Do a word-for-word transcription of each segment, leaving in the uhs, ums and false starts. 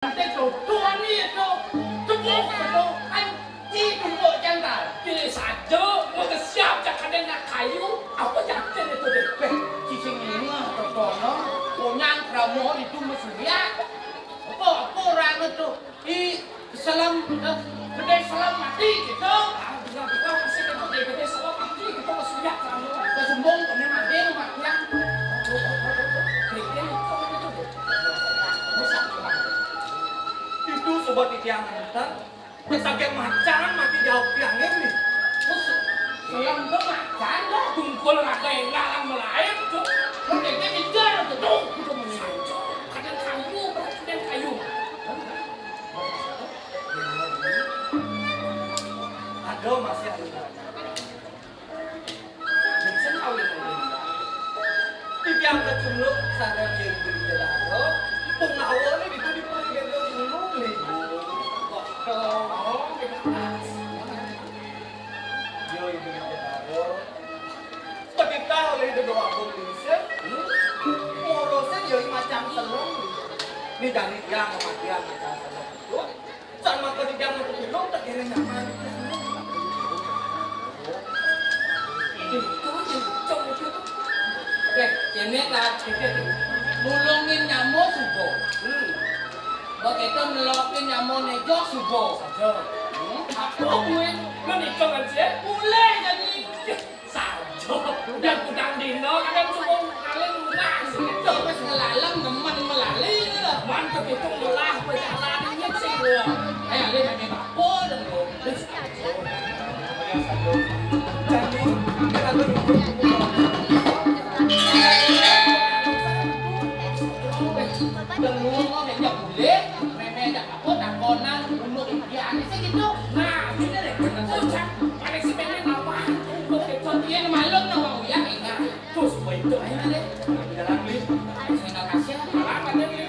Ate tutuan itu, tepuk itu, kan itu kok jantar. Pilih saja, mau siap cak ada nak kayu, apa yakin itu deh. Beh, cicing ini mah terkono, punyang kramo itu mesuya. Apa, apa orang itu? I, selam, eh, gede selam mati gitu. Ah, bisa, bisa, masih itu deh, gede selam mati gitu, mesuya kramo. Kesumbung, punya mati, mati yang. Gede itu, itu deh. Itu sobat titiang enten. Wis akeh macan mati jauh tiang ini. Terus selang tuh macan dah. Tungkul raga yang lalang melayu tuh. Lo kayaknya mikir tuh, tuh, gitu. Kadang kayu, kadang kayu. Aduh, masih ada. Sing kawin. Titiang kecunduk sareng Yai Beli Jedaro, pungawone niku dipun gendong dulu, nggih. Waduh, Yai Beli Jedaro. Petitah oleh Dedo Agung Lingsir, ngurusin Yai Macan Selong. Ini dari tiang kematian Macan Selong itu. Sama kerja mau belum tak kira nyaman. Itu itu. Eh, kene lah, kene. Nulungin nyamo subo. Hmm. Mbok itu nelokin nyamo nejo subo. Saja. Hmm, apa kuwi? Menika kan sih? Mulai jadi. Saja. Udah kudang dino, kadang cukup kali lunas. Itu wis ngelalang nemen melali lho. Mantep itu ngelah pejalan ini sih lho. Ayo, ayo, ayo, apa dong, lho? Wis. Jadi, kita tuh Udah ngomong ya boleh, meme ada apa takonan, gunung ya aneh sih gitu. Nah, ini deh, ucap, ada si meme apa? Untuk itu dia malam nama uya ingat. Terus begitu aja deh. Jalan beli. Saya nggak kasih. Jalan, ada beli.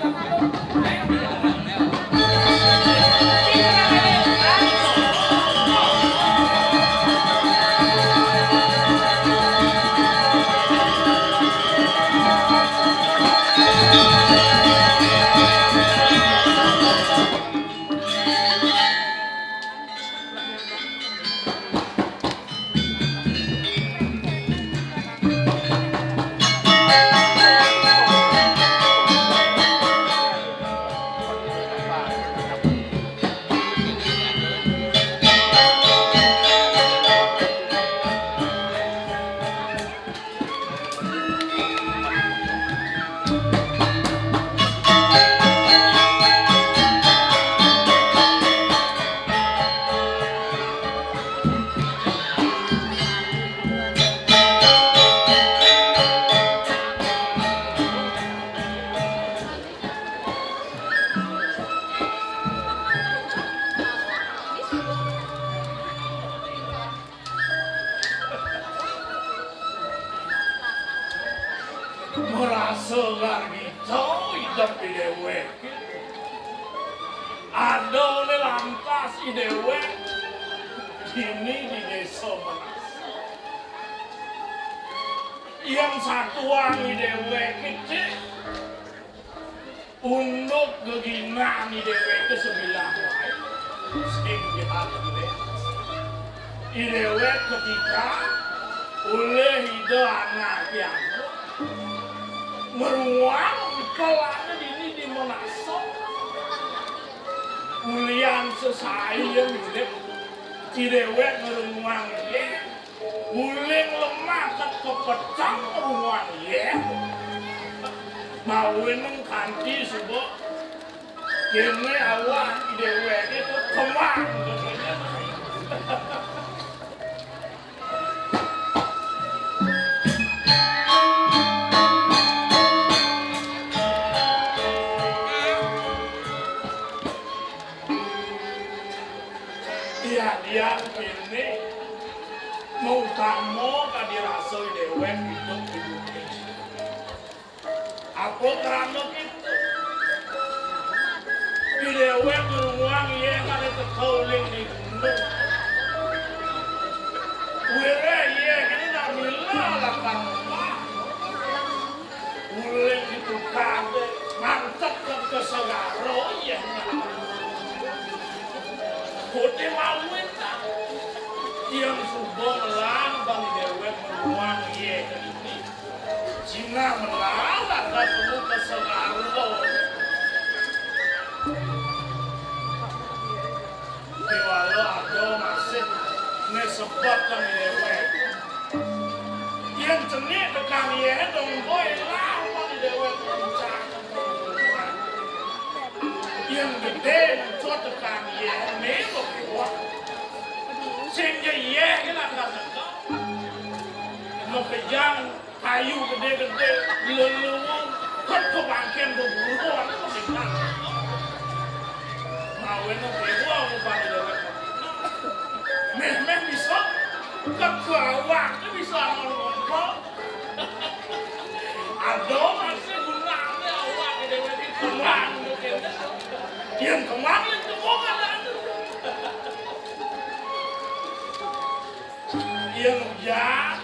Merasa gargita idep idewek. Ada oleh lantas idewek kini di desa Menas. Yang satuan idewek kecil. Unduk geginan idewek ke sebilah wae. Sing diharap idewek ketika oleh ida anak yang meruang kelana dini di Menaso. Ulian sesai yang mirip idewek ngeruang ye. Guling lemah ket kepecang ruang ye. Mawinan kanthi suba kene awak deweke kemang. Iya, iya, kene. Mautama kadi rasa dewek idup di bumi. Apa krana kita? Di dewek ngrunguang yen ada teka uling di gunung. Wire iya kene nak mila lakar lemah. Uling itu kabeh. Mantep ka segara, iya. Kote mawin ta. Yén suba ngelah bang déwék meluang, iya, ini. Cina melah ada temu ka segara. Kéwala ada masih né sebet kang déwék. Yén cenik tekang yé dong boy lawan déwék rencana. Yén gedé ngencut tekang yé né bebuah. Sing yé yé kena kena. Makejang Kayu gedé-gedé, lelungun, ket kebangkén beburuan, kebintang. Mawéné déwa rupane déwék. Méh-méh bisa, ket awakné bisa ngompol. Aduh, masih gunané awak déwék iki kembang, kéné. Yén kembang, yén kembang ada. Yén ujan,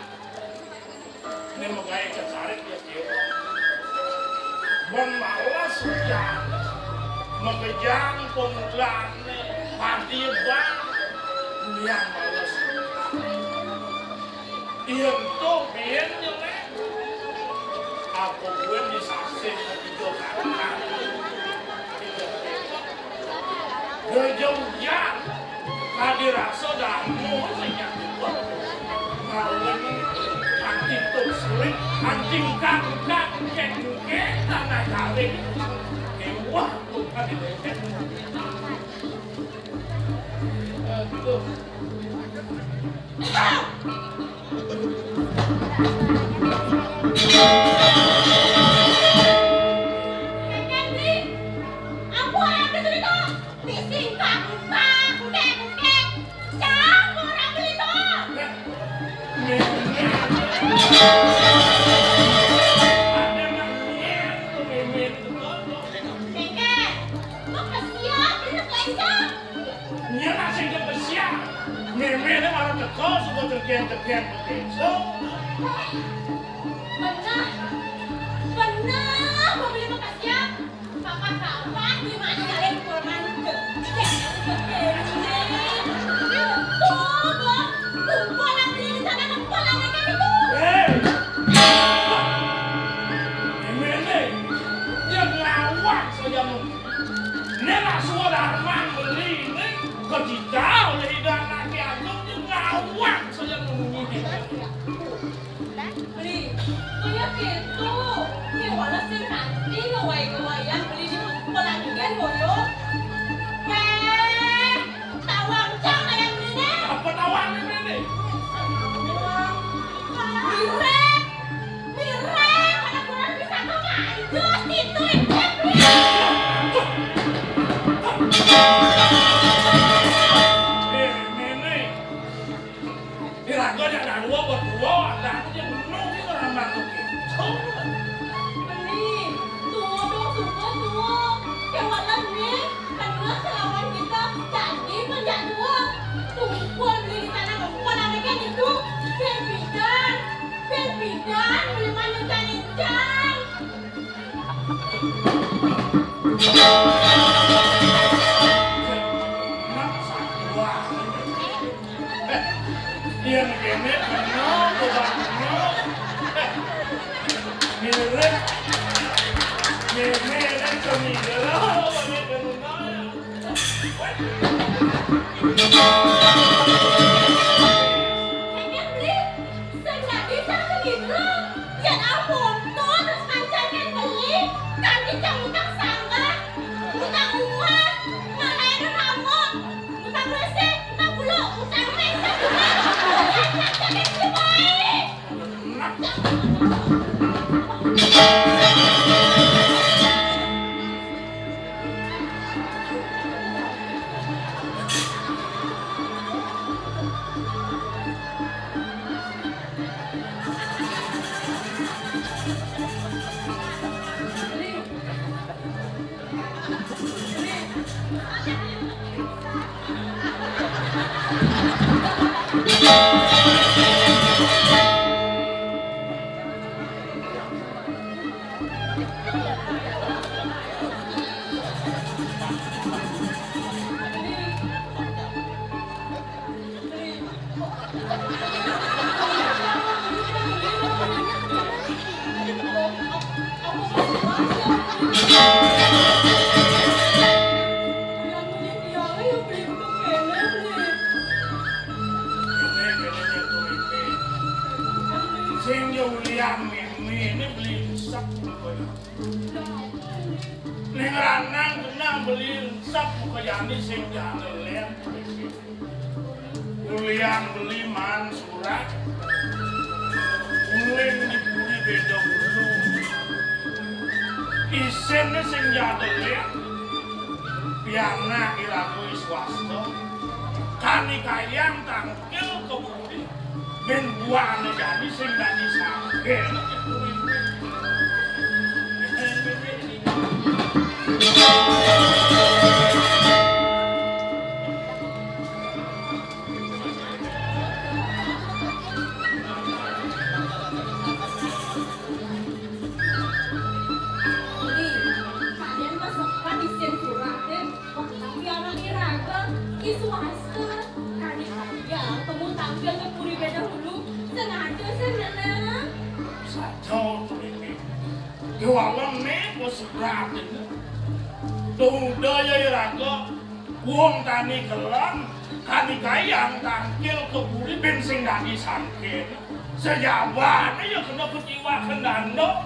Né magaé kecarik ya, Cil. Bang males ujan. Makejang pemulané, padi bang. Yang males. Iya, tuh, bin, jelek. Apa gue disasih ketiga kali? Ketiga kali. Gajah ujan. Tadi rasa damu sing nyatu. Mawon anti tuk sulit, anti kangkang, kengke, tanah kawin. Wah, bukan di lecet. Aduh. Kengke, Bli. Ampun, apa cerita? Bising, kak, kak, kek, kek. Siapa orang beli tuh? Kengke, lu kesian, ini kelencang. Nya masih kesian. Mémé ini malah teko, suka terkian-terkian begitu. Bener, bener, mau beli bekas ya. Papa kapan di mana nyari kurang gede, gede ini. Tuh, tuh, tuh, pola beli di sana, pola mereka itu. Hei! Ini nih, dia ngawak saja mu. Né nak suwé darman beli né, kedita oleh ida anak agung dia ngawak saja mu. Beli, kaya gitu. Kéwala sing kanti ngawai-ngawaian beli di pelaminan boyo. Wéh, tawang cang ayam beli né. Apa tawang né, Beli? Mirip, mirip, ada kurang bisa kok, anjus, itu, itu, itu. Eh, Mémé. Iraga jak dadua berdua, ada aku jak menung di orang batu gitu. Beli, tuh dong, suka tuh. Kawanan nih, karena selawan kita jadi penjadua. Tumpul beli di tanah kempal, ada kan itu. Biar bidan, biar bidan, beli manis dan ikan. Yén kéné bener, coba bener. Mirip. Yén mirip, seni dulu. Pengen beli. Sing dadi sing segitu, yén ampun, terus kancan kén beli, kanti cang utang sanggah, utang umat, malaéné rama, utang resik, utang bulu, utang résa, utang kancan kén si baé. Buka jani sing janelen. Ulian beli man surat. Uling di Puri Beda Hulu. Isinné sing janelen. Pianak iraga swasta. Kanikayang tangkil ka puri. Bén buana jani sing dadi sangkén. Uli, kadén mah sopan isin suraté. Wah, tapi anak iraga, ki swasta. Kani kaya temu tampil ka Puri Beda Hulu, sengaja sih, Nana. Saja, Uli. Kéwala né, bos suraté. Duda ya iraga. Wong tani kelem, tani kayang tangkil ka puri bén sing dadi sangkén. Sajabané ya kena keciwa kendando.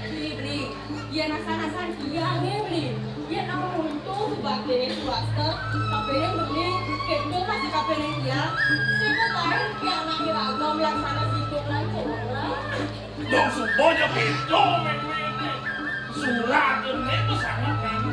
Bli, Bli, yén asal-asal iya nggih, Bli. Yén amonto subaktiné swasta, kapénginan Bli, kéto masih kapénginan iya. Sing kaé ya anak iraga mlaksana sibuk lan coba. Dong suba ja kéto, mémé. Suraté to sanget mémé.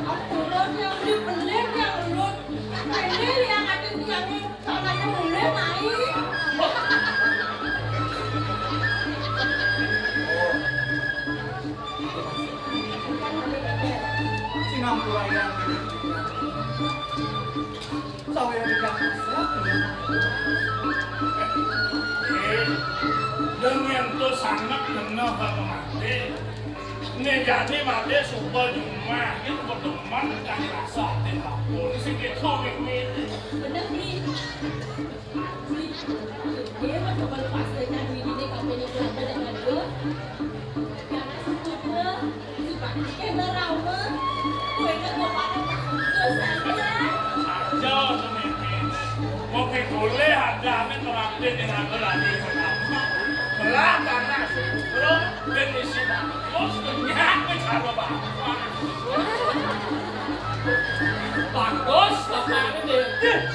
Ampura, tiang beli pelit, tiang ulut. Kene liang ati tiangé, sangane mulih mai. Sinampura yang Sawiréh di Jakarta. Éh, dong yén to sanget keneh ka mati. Né jani mati suba jumah, itu berteman kan rasa ati lapor. Sing kéto mimih. Bener, Bli. Bli. Dia mah coba lepas dari tadi ini, kampanye belanja dan aduh. Karena sebutnya Aja to mimih. Wong ki golé adané ngelambe ning aku lali pertama. Melah anak sutro ben isi bagus, kenyang wis karo bapak. Bagus, bapakné deh.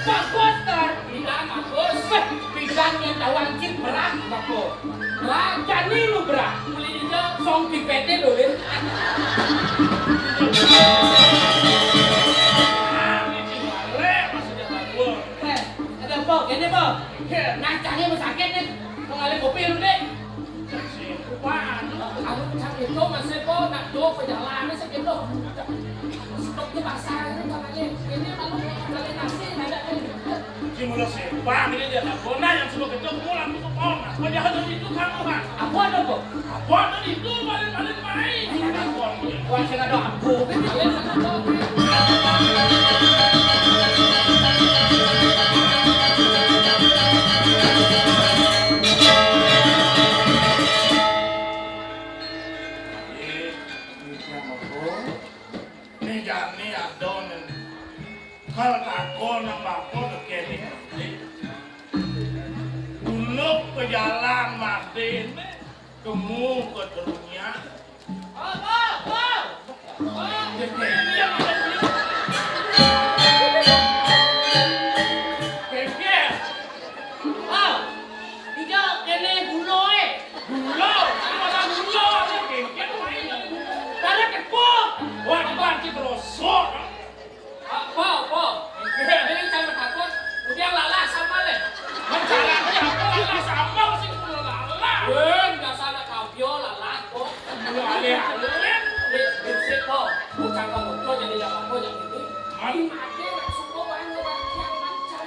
Bagus, Tar. Iya, bagus. Wéh, pidan yang tawang cit berat, bagus. Lah, jani lu, Bra. Beli ijo. Song pipete lho, Lin. Ah, ini cing barek, maksudnya bagus. Eh, ada apa? Ini apa? Iya. Nah, cari rumah sakit nih. Mau ngalih kopi lu, Dek. Apaan? Aku cari itu, Mas Eko, nak do perjalanan segitu. Stok di pasar ini, Bang Ali. Ini malu beli nasi, ada. Ki mula sépang ini dia, nak bona yang suruh kenceng pulang ke pon. Apa jahat dari itu kamu, kan? Apa ada, Bang? Apa ada di itu, balik-balik main. Wah, sing ada aku. Ini jani ada nih. Kal takon nang bapa kéné ngerti. Gunung ke jalan mati né, kemu ke dunia. Geger. Ah, ija kéné gula, é. Gula? Gula, gula, geger, main. Karena tepuk. Wah, apa sih, brosok? Apa, apa? Ini cara takut. Udah lalah sama lé. Ih, mati, nak suka wae ngerakyat macam.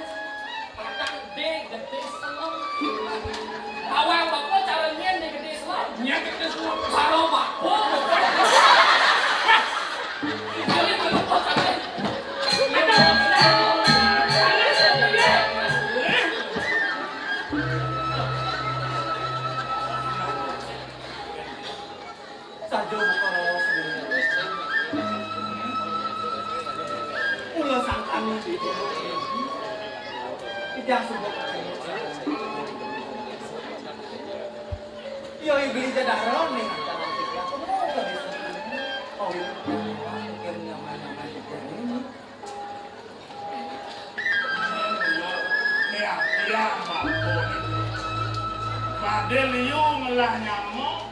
Padang dé gedé selem. Bawang bapa cara nyén dé gedé selem. Nyén gedé selem. Karo bapa, bapa. Jadi bapa cara. Saja buka raos dulu. Mula sangkani di dulu. Ijang subuh kacang. Iya, iya, beli jadah ron nih. Aku mau ke desa. Oh, iya. Yang nyaman-nyaman di sini. Né atian mabuk. Badé liu ngelah nyama,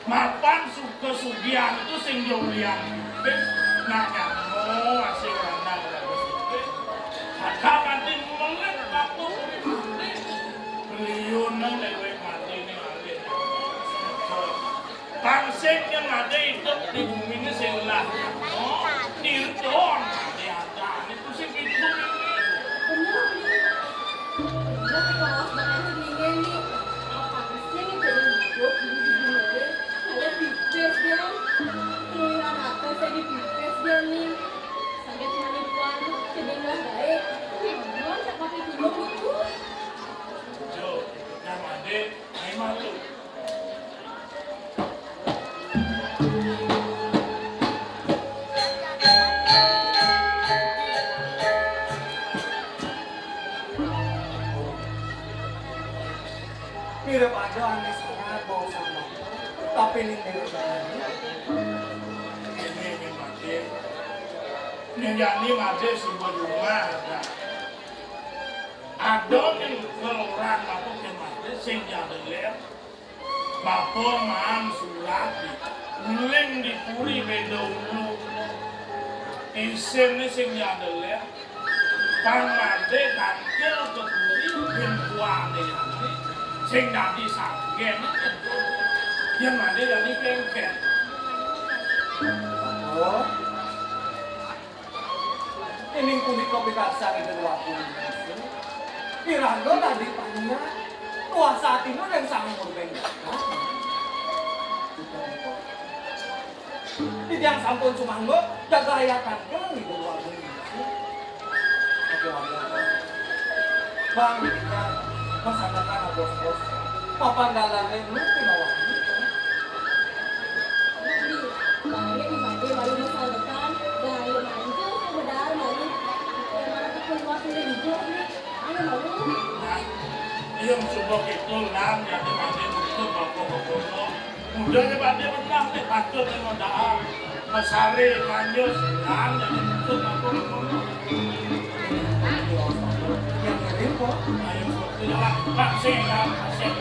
mapan suka sugihan tu sing jaulian pipis, nak nyama asing randang raga sipit. Ada mati melet waktu urip mati. Liu nang déwék mati ning alih nyama. Pang sing nyén ada idup di bumi ini sing lah. Oh, Nirton, ada ada. Itu sing idup ini. Bener, Li. Bener, Li, kawas bakal sing ini, Li. Pang sing jadi idup di bumi ini. Kalau pipis, dia. Keluyuran apa saya di pipis, dia, Li. Sakit manipuan, jadi lah baik. Tapi belum, tak pakai tulung itu. Yo, nama dek, main malu. Mirip ada ané sangat bau sama, tapi ning mirip banget. Ini, ini mati. Ini jadi mati sebuah rumah. Ada ning kelurahan apa kemati sing jadeler. Bapa maan surat uling di puri beda ulu. Isinné sing nyandelé, pang madé tangkil ke puri, bin kuané sing dadi sanggén. Yén madé dadi kéngkén. Oh. Ining punika pikarsan Ida Déwa Agung Wisésa. Pirangga dadi paniat, kuasa atina ring Sang Hyang Purba. Titiang sampun sumangga, jaga hayatan kang Ida Déwa Agung Wisésa. Oké, wayah. Bang, masandekan, bos-bos. Papan dalane nu pinawani. Bang, ini badhe malu masandekan. Dah, ayo maju, sebentar, malu. Yang mana pun luas ini hidup nih. Ayo, malu. Nah, iya, coba gitu, Lan, yang badhe nutup apa-apa. Budalé badé weneh nih, patut ning ngondakan. Mesari, manjus, lan, jadi patut aku ngono. Yang ngirim kok. Ayo, iyalah, Pak, sing, ya, sing.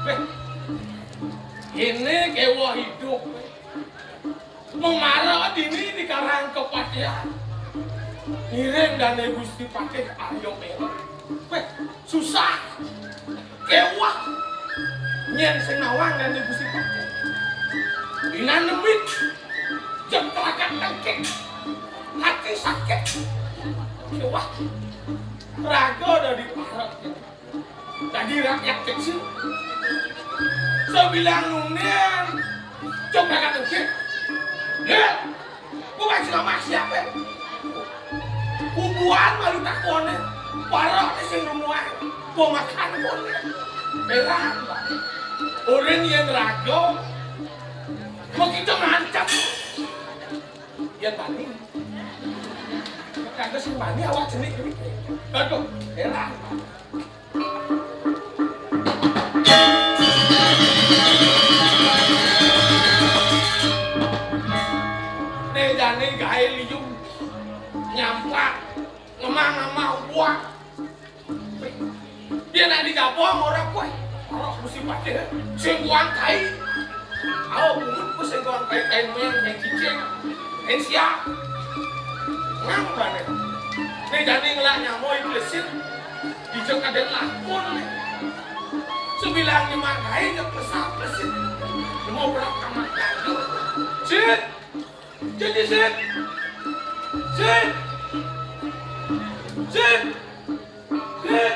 Wéh, kéné kéweh idup. Memara dini di karang kepatihan. Ngiring Dané Gusti Patih Arya Mela. Wéh, susah. Kéweh. Nyén sing nawang Dané Gusti Patih. Inan demit. Jeng telaga tengkik. Hati sakit. Kéweh. Raga dadi parek. Dadi rakyat kecil. Sabilang nundén. Jeng telaga tengkik. Ya. Bukan si Mamak siapa? Kubuan malu takoné. Parek sing nemuan. Gua makan koné. Beran, Pak. Orin yén raga, mengko kita ngancam. Yén bani. Kagak sing bani awak jenik. Aduh, heran. Né jani gaé liu. Nyampak, ngemah-ngemah uak. Yén nak digabung ora kowe. Ora mesti padha. Sing kuang kai. Ayo, bungut ku sing kuang kai, kain meng, kain cicing, kain siap. Nang mana? Né jani ngelak nyamoi klesit. Dijak kadén lakon. Sebilang nyemak kai, jek klesak klesit. Nemu berak amat kayu. Sit. Jadi sit. Sit. Sit. Sit.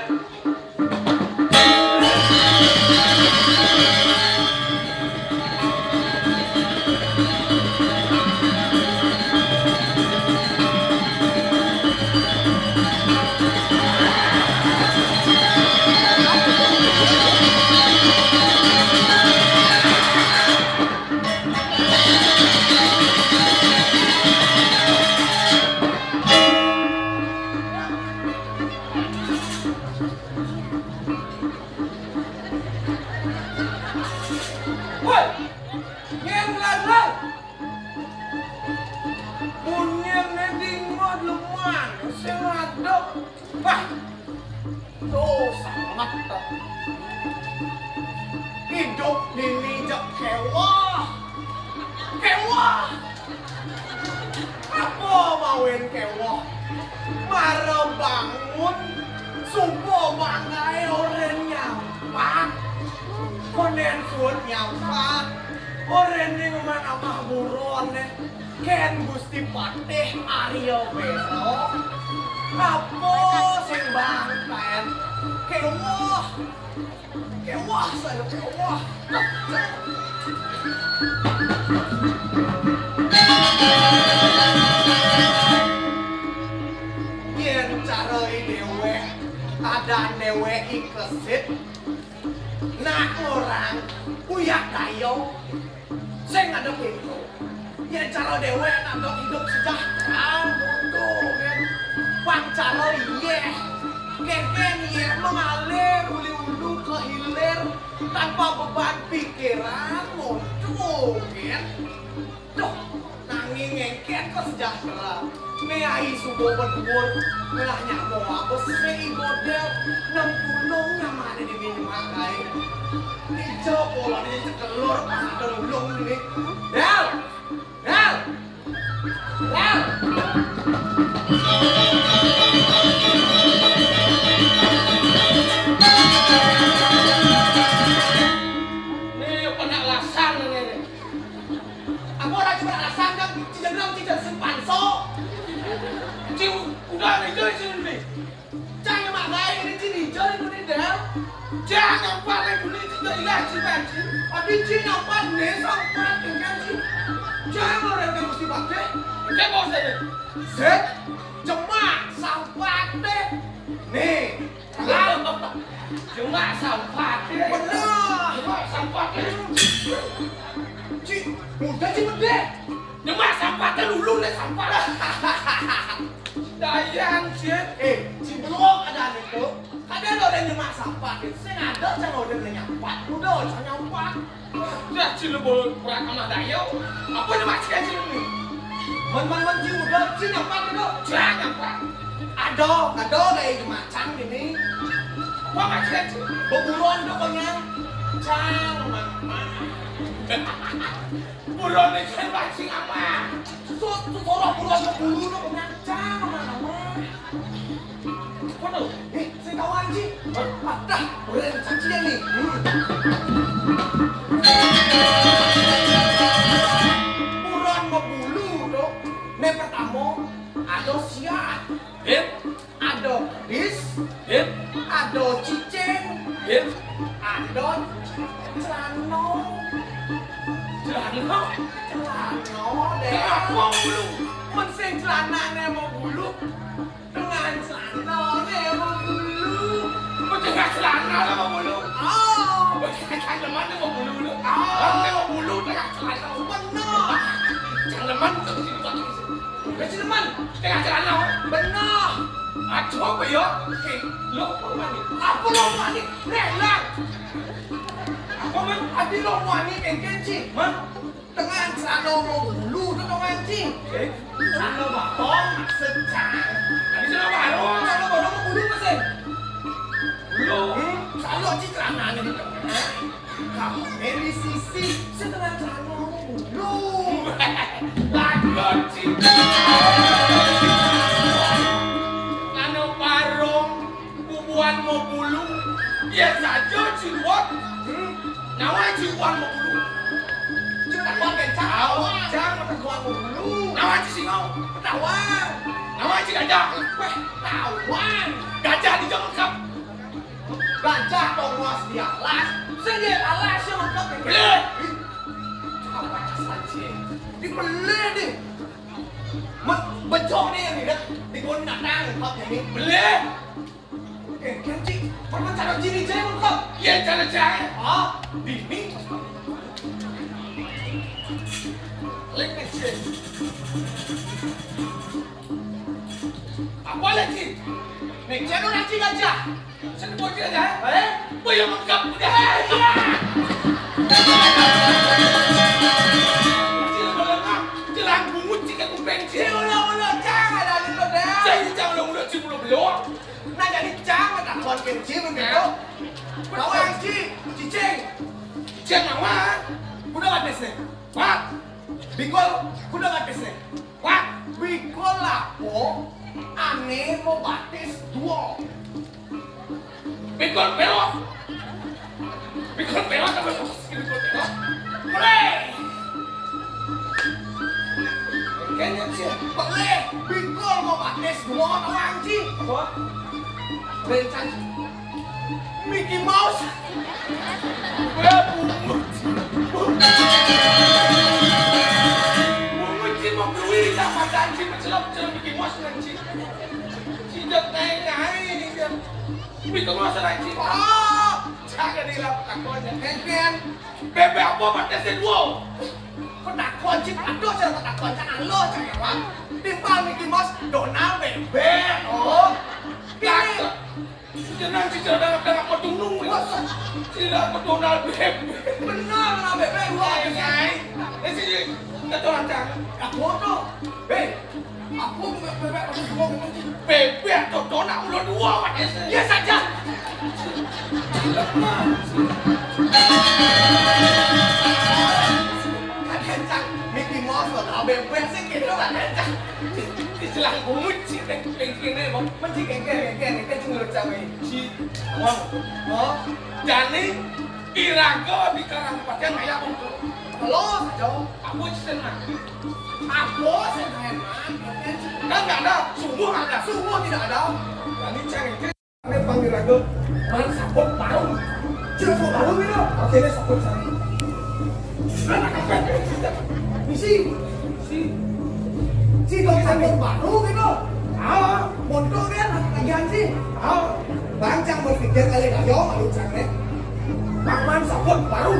Woi, nyén lagu. Bunyiné dingin leman, sing ngadep. Wah, dosa amat. Idup dini jek kéweh. Kéweh. Apa mawin kéweh? Mara bangun, suba manggaé orin nyampak. Kondén suud nyampak. Orin ning manamah buroné. Kén Gusti Patih Arya Wésa. Apa sing bangkén? Kéweh. Kéweh, saya kéweh. Yén cara i déwék, ada déwék i klesit, nak orang, uyak dayo, sing ada pintu. Yén cara déwék nak dok idup sejahtera, bodo, kan? Pang cara iyé. Kénkén iyé mengalir uli ulu ke hilir tanpa beban pikiran, bodo, kan? Duh, nanging ngéngkén ke sejahtera. Né ai suba beduur, ngelah nyako abesé i godél, nem tulung nyamané di minimal kaé. Dija pola dija cekelur, pas ada lulung dini. Del! Del! Del! Né, penak lasan né. Apa ora cuma alasan kan? Ci Jendrong, ci Jendrong sing panso. Ci u-, udah nih, Joy, sini nih. Cang mak gaé ini ci nih, Joy, ini dah. Jangan paling bunyi ci Jendrong, iya, ci Panci. Tapi ci nyampat nih, sampat dengan ci. Jangan orang yang mesti pakai. Oke, bos, ini. Set, jemak, sampat deh. Nih. Jemak sampah. Bener. Jemak sampah. Ci, udah ci bedé. Jemak sampah té lulu né sampah. Dayang, Cit. Eh, ci belum ada itu. Kadén ada orang jemak sampah, Cit. Sing ada cang ada nyampat. Udah, cang nyampat. Dah, ci lu bol perang sama dayo. Apa nih masih aja nih? Men, men, men, ci udah, ci nyampat itu. Jangan, Pak. Ada, ada kayak macam gini. Apa masih aja? Beburuan pokoknya. Cang, mama. Buruan itu kan mancing apa? Su-, su-, suruh buruan ke bulu pokoknya. Cang, mama. Waduh, eh, saya tahu anjing. Hah? Patah, boleh saksian nih. Hmm. Buruan mau bulu, dok. Nih pertama, ada siat. Hit. Ada pedis. Hit. Ada cicing. Hit. Ada celana. Celana? Celana, deh. Kenapa bulu? Men sing celana né mau bulu. Dengan celana né mau bulu. Kok dengan celana né mau bulu? Oh. Cang demen tu mau bulu tu. Ah, mau bulu tengah celana. Benar. Cang demen tu sini bagi. Cang demen tengah celana. Benar. Aduh, apa ya? Okey, lo apa ni? Apa lo apa ni? Relang. Apa man? Adi lo apa ni? Kengkeng cik. Man? Tengah celana mau bulu tu tengah cik. Eh? Celana batong maksud cang. Adi celana baru. Celana baru mau bulu mesin. Bulu. Hmm? Celana cik celana ni di tengah. Kamu ni di sisi. Setengah celana mau bulu. Bagus cik. Celana barong. Bubuhan mau bulu. Iya saja, Ci Wot. Hmm? Nawa Ci Wot mau bulu. Ci ketakuan kencang. Au, cang ketakuan mau bulu. Nawa Ci Singo. Ketahuan. Nawa Ci Gajah. Weh, ketahuan. Gajah di jalan kap. Gajah tongos di alas. Sing di alas yang lengkap ini. Boleh. Ih, apa saja? Dibeli deh. Mat, becok ni yang ni dah. Di kebun binatang, kap ni. Boleh. Eh, kan cik, pernah cara ciri je, Bang Kop? Iya, cara ciri. Ah, bini. Lek ni cik. Apa lagi? Ni cik, lu nak cik aja. Saya buat dia aja, eh? Eh? Apa yang lengkap? Eh, iya. Cik, lu lengkap. Jelang bungut, cik, aku benci. Cik, ulah-ulah, jangan ada lagi tu dah. Saya jangan ulah-ulah, cik, belum-belum. Nah, jadi cang tak kuat kencing begitu. Tahu yang ci, cicing. Cicing apa? Kuda batis ni. Pak. Bikul, kuda batis ni. Pak. Bikul apa? Ane mau batis dua. Bikul belok. Bikul belok apa? Bikul belok. Mulai. Kayaknya sih, boleh. Bikul mau pakai semua orang, Ci. Apa? Bencang. Mickey Mouse. Wah, bungut. Bungut, Ci, mau beli, dapat, Ci, mencelok, mencelok Mickey Mouse, Ci. Ci, jat naik, naik, Ci. Mickey Mouse, Ci. Oh, jangan dilakukan, Ci. Bebek apa, Pak Tesden, wow? Penakon, Ci, aduh, cara penakon, cara lo, cara apa? Timbang Mickey Mouse, Donald bebek, oh. Ini. Jenang, Ci, cara dangak-dangak petunung, ya. Masa? Ci, Donald bebek. Benar, Donald bebek, dua. Nyai, nyai. Eh, Ci, Ci, kata orang cang. Aku tuh. Hei, aku bebek, bebek, aku semua bebek, Ci. Bebek, Donald, ulo dua, Pak Tesden. Ya saja. Lemah. Kan kencang, Mickey Mouse lo tau bebek sih gitu kan kencang. Di jelang bungut sih, peng-, pengkirnya mau menci kengker, kengker, kengker, cuma lo cawe. Ci, ngomong. Oh, jadi, iraga di karang pacan kayak apa? Lo, jauh. Apa sih, Mak? Apa sih, Mak? Kan nggak ada, sungguh nggak ada. Sungguh tidak ada. Jadi, cengkeh. Ini panggil raga, man saput baru. Cil saput baru gitu. Oke, ini saput sari. Anak apa? Misi. Si. Si dong saput baru gitu. Ah, montok kan, agihan sih. Ah, bang, cang berpikir kali dah, yo, malu cang, nih. Bang, man saput baru.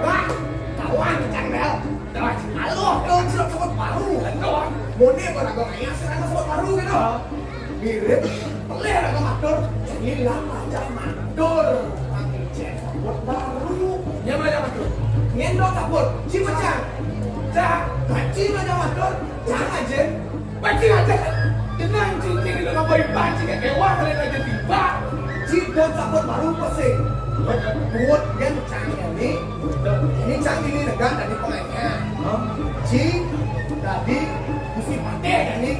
Wah, kawan, cang, Bel. Aloh, kau sudah sebut baru. Aloh. Mone pada kau nanya, sekarang sebut baru gitu. Mirip, pelih lah kau matur. Hilang aja matur. Tapi cek sebut baru. Dia belajar matur. Ngendok sebut, ci pecah. Cak, kaci belajar matur. Cak aja. Bajing aja. Tenang, cincin itu nggak boleh bajing, kayak kewan, kalian aja tiba. Ci, don saput baru pesing. Buat yang cang ini. Ini cang ini negara dari pemainnya. Ci, tadi Gusti Patih ini.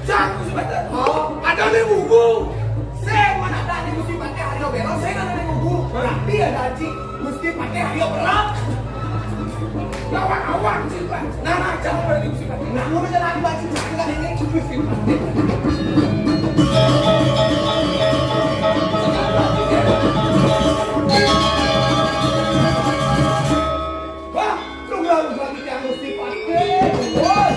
Cang Gusti Patih. Oh, ada nih buku. Saya mana ada nih Gusti Patih, ada berong, saya nggak ada nih buku. Tapi ada Ci. Gusti Patih, ayo, berat. Lawan awak, Ci, Pak. Nah, nah, jangan berarti Gusti Patih. Nah, mau menjalani baju jangan ini. Gusti Patih. Wah, tunggal berarti yang Gusti Patih. Woi.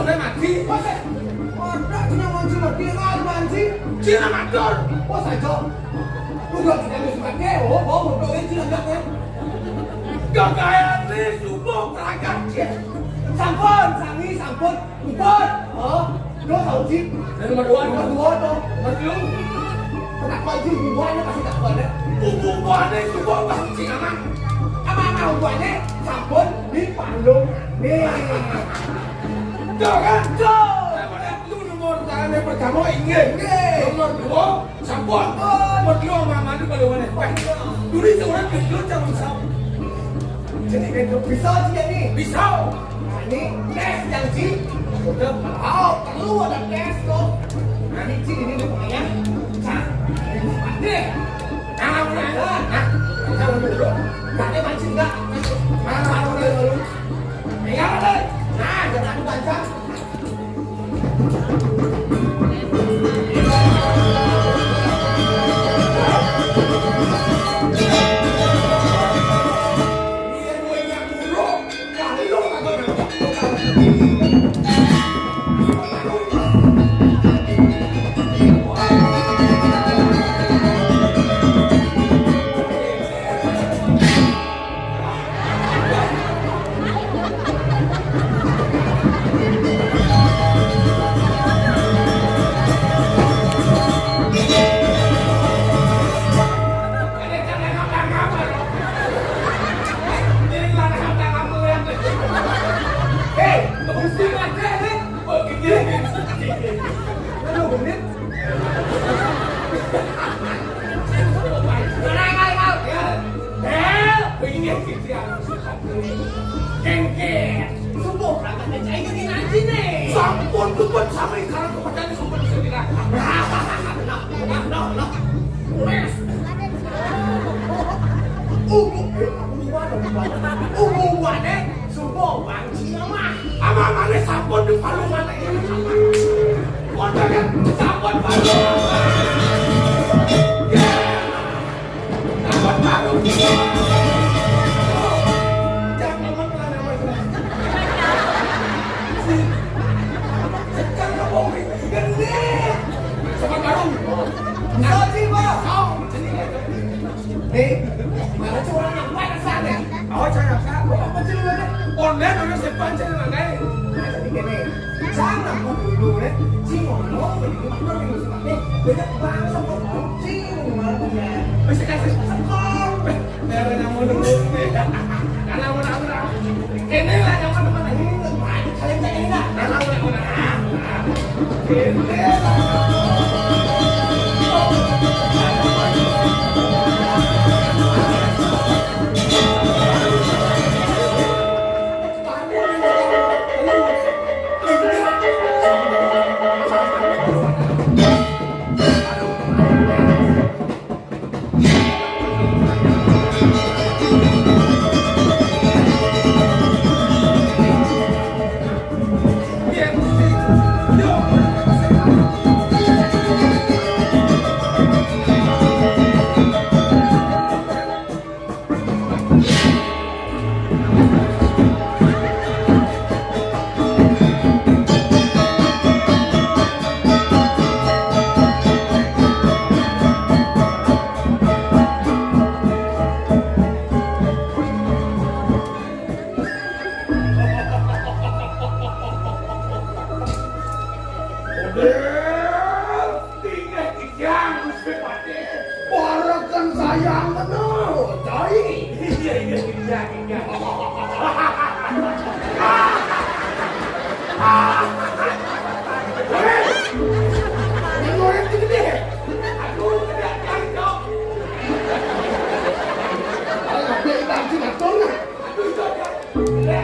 Oleh mati. Wes, ora punya manci mati, ora manci. Cina matur. Wes aja. Udah kita wis mati, oh, oh, udah ini cina mati. Kekayaan ini subuh kerangkang. Sampun, sami, sampun. Sampun. Oh, lo tau sih. Dari nomor dua, nomor dua tuh. Nomor dua. Kenapa sih hubungannya masih tak boleh? Hubungannya subuh pasti aman. Aman, aman, hubungannya sampun di palung. Nih. Jangan. Tuh. Lu nomor tangannya pertama, inggih. Inggih. Nomor dua, sampun. Oh. Nomor dua, mamane kalau mana. Wah, dulu seorang kecil jangan sampun. Jadi, kan, bisa sih, jadi. Bisa. Nah, ini tes yang sih. Udah, oh, perlu ada tes tuh. Nah, ini sih, ini lumayan. Nah, ini deh. Nah, udah, nah, nah, udah, udah. Nah, ini mancing enggak? Nah, udah, udah. Nah, jangan aku baca. Kengkeng. Subuh berangkat ke Cai ke ngaji nih. Sampun, sampun, sampai sekarang kepercayaan sampun bisa bilang. Nah, nah, nah, nah. Wes. Ubu, eh, ubu, ubu, ubu, eh. Subuh, Bang Cina mah. Ama-amane sampun di palungan ini. Pondoknya sampun palungan. Dapat baru. Jangan makan nama saya. Sekarang mau gede. Sama baru. Nanti, Pak. Kau. Nih, mana curang yang mana sana? Oh, saya apa? Apa sih lu ada? Online udah saya pancar, Bang, eh. Nah, jadi gini. Jangan dulu, nih. Cing ngomong, begini, apa yang lu suka? Nih, banyak banget sama orang. Cing, gimana punya? Bisa kasih sekolah. Biar yang mau dulu. Karena mau nabrak. Ini lah yang mana-mana. Ini banyak kalian kayak ini, nah. Karena mau nabrak. Ini lah. Model tinggal kijang, Gusti Patih. Warakan sayang bener, Cai. Iya, iya, iya, iya. Hei, yang goreng tuh gede. Aduh, gede, Cai, dong. Ayo, gede, kita harus ngatur, nah. Aduh, gede. Gede.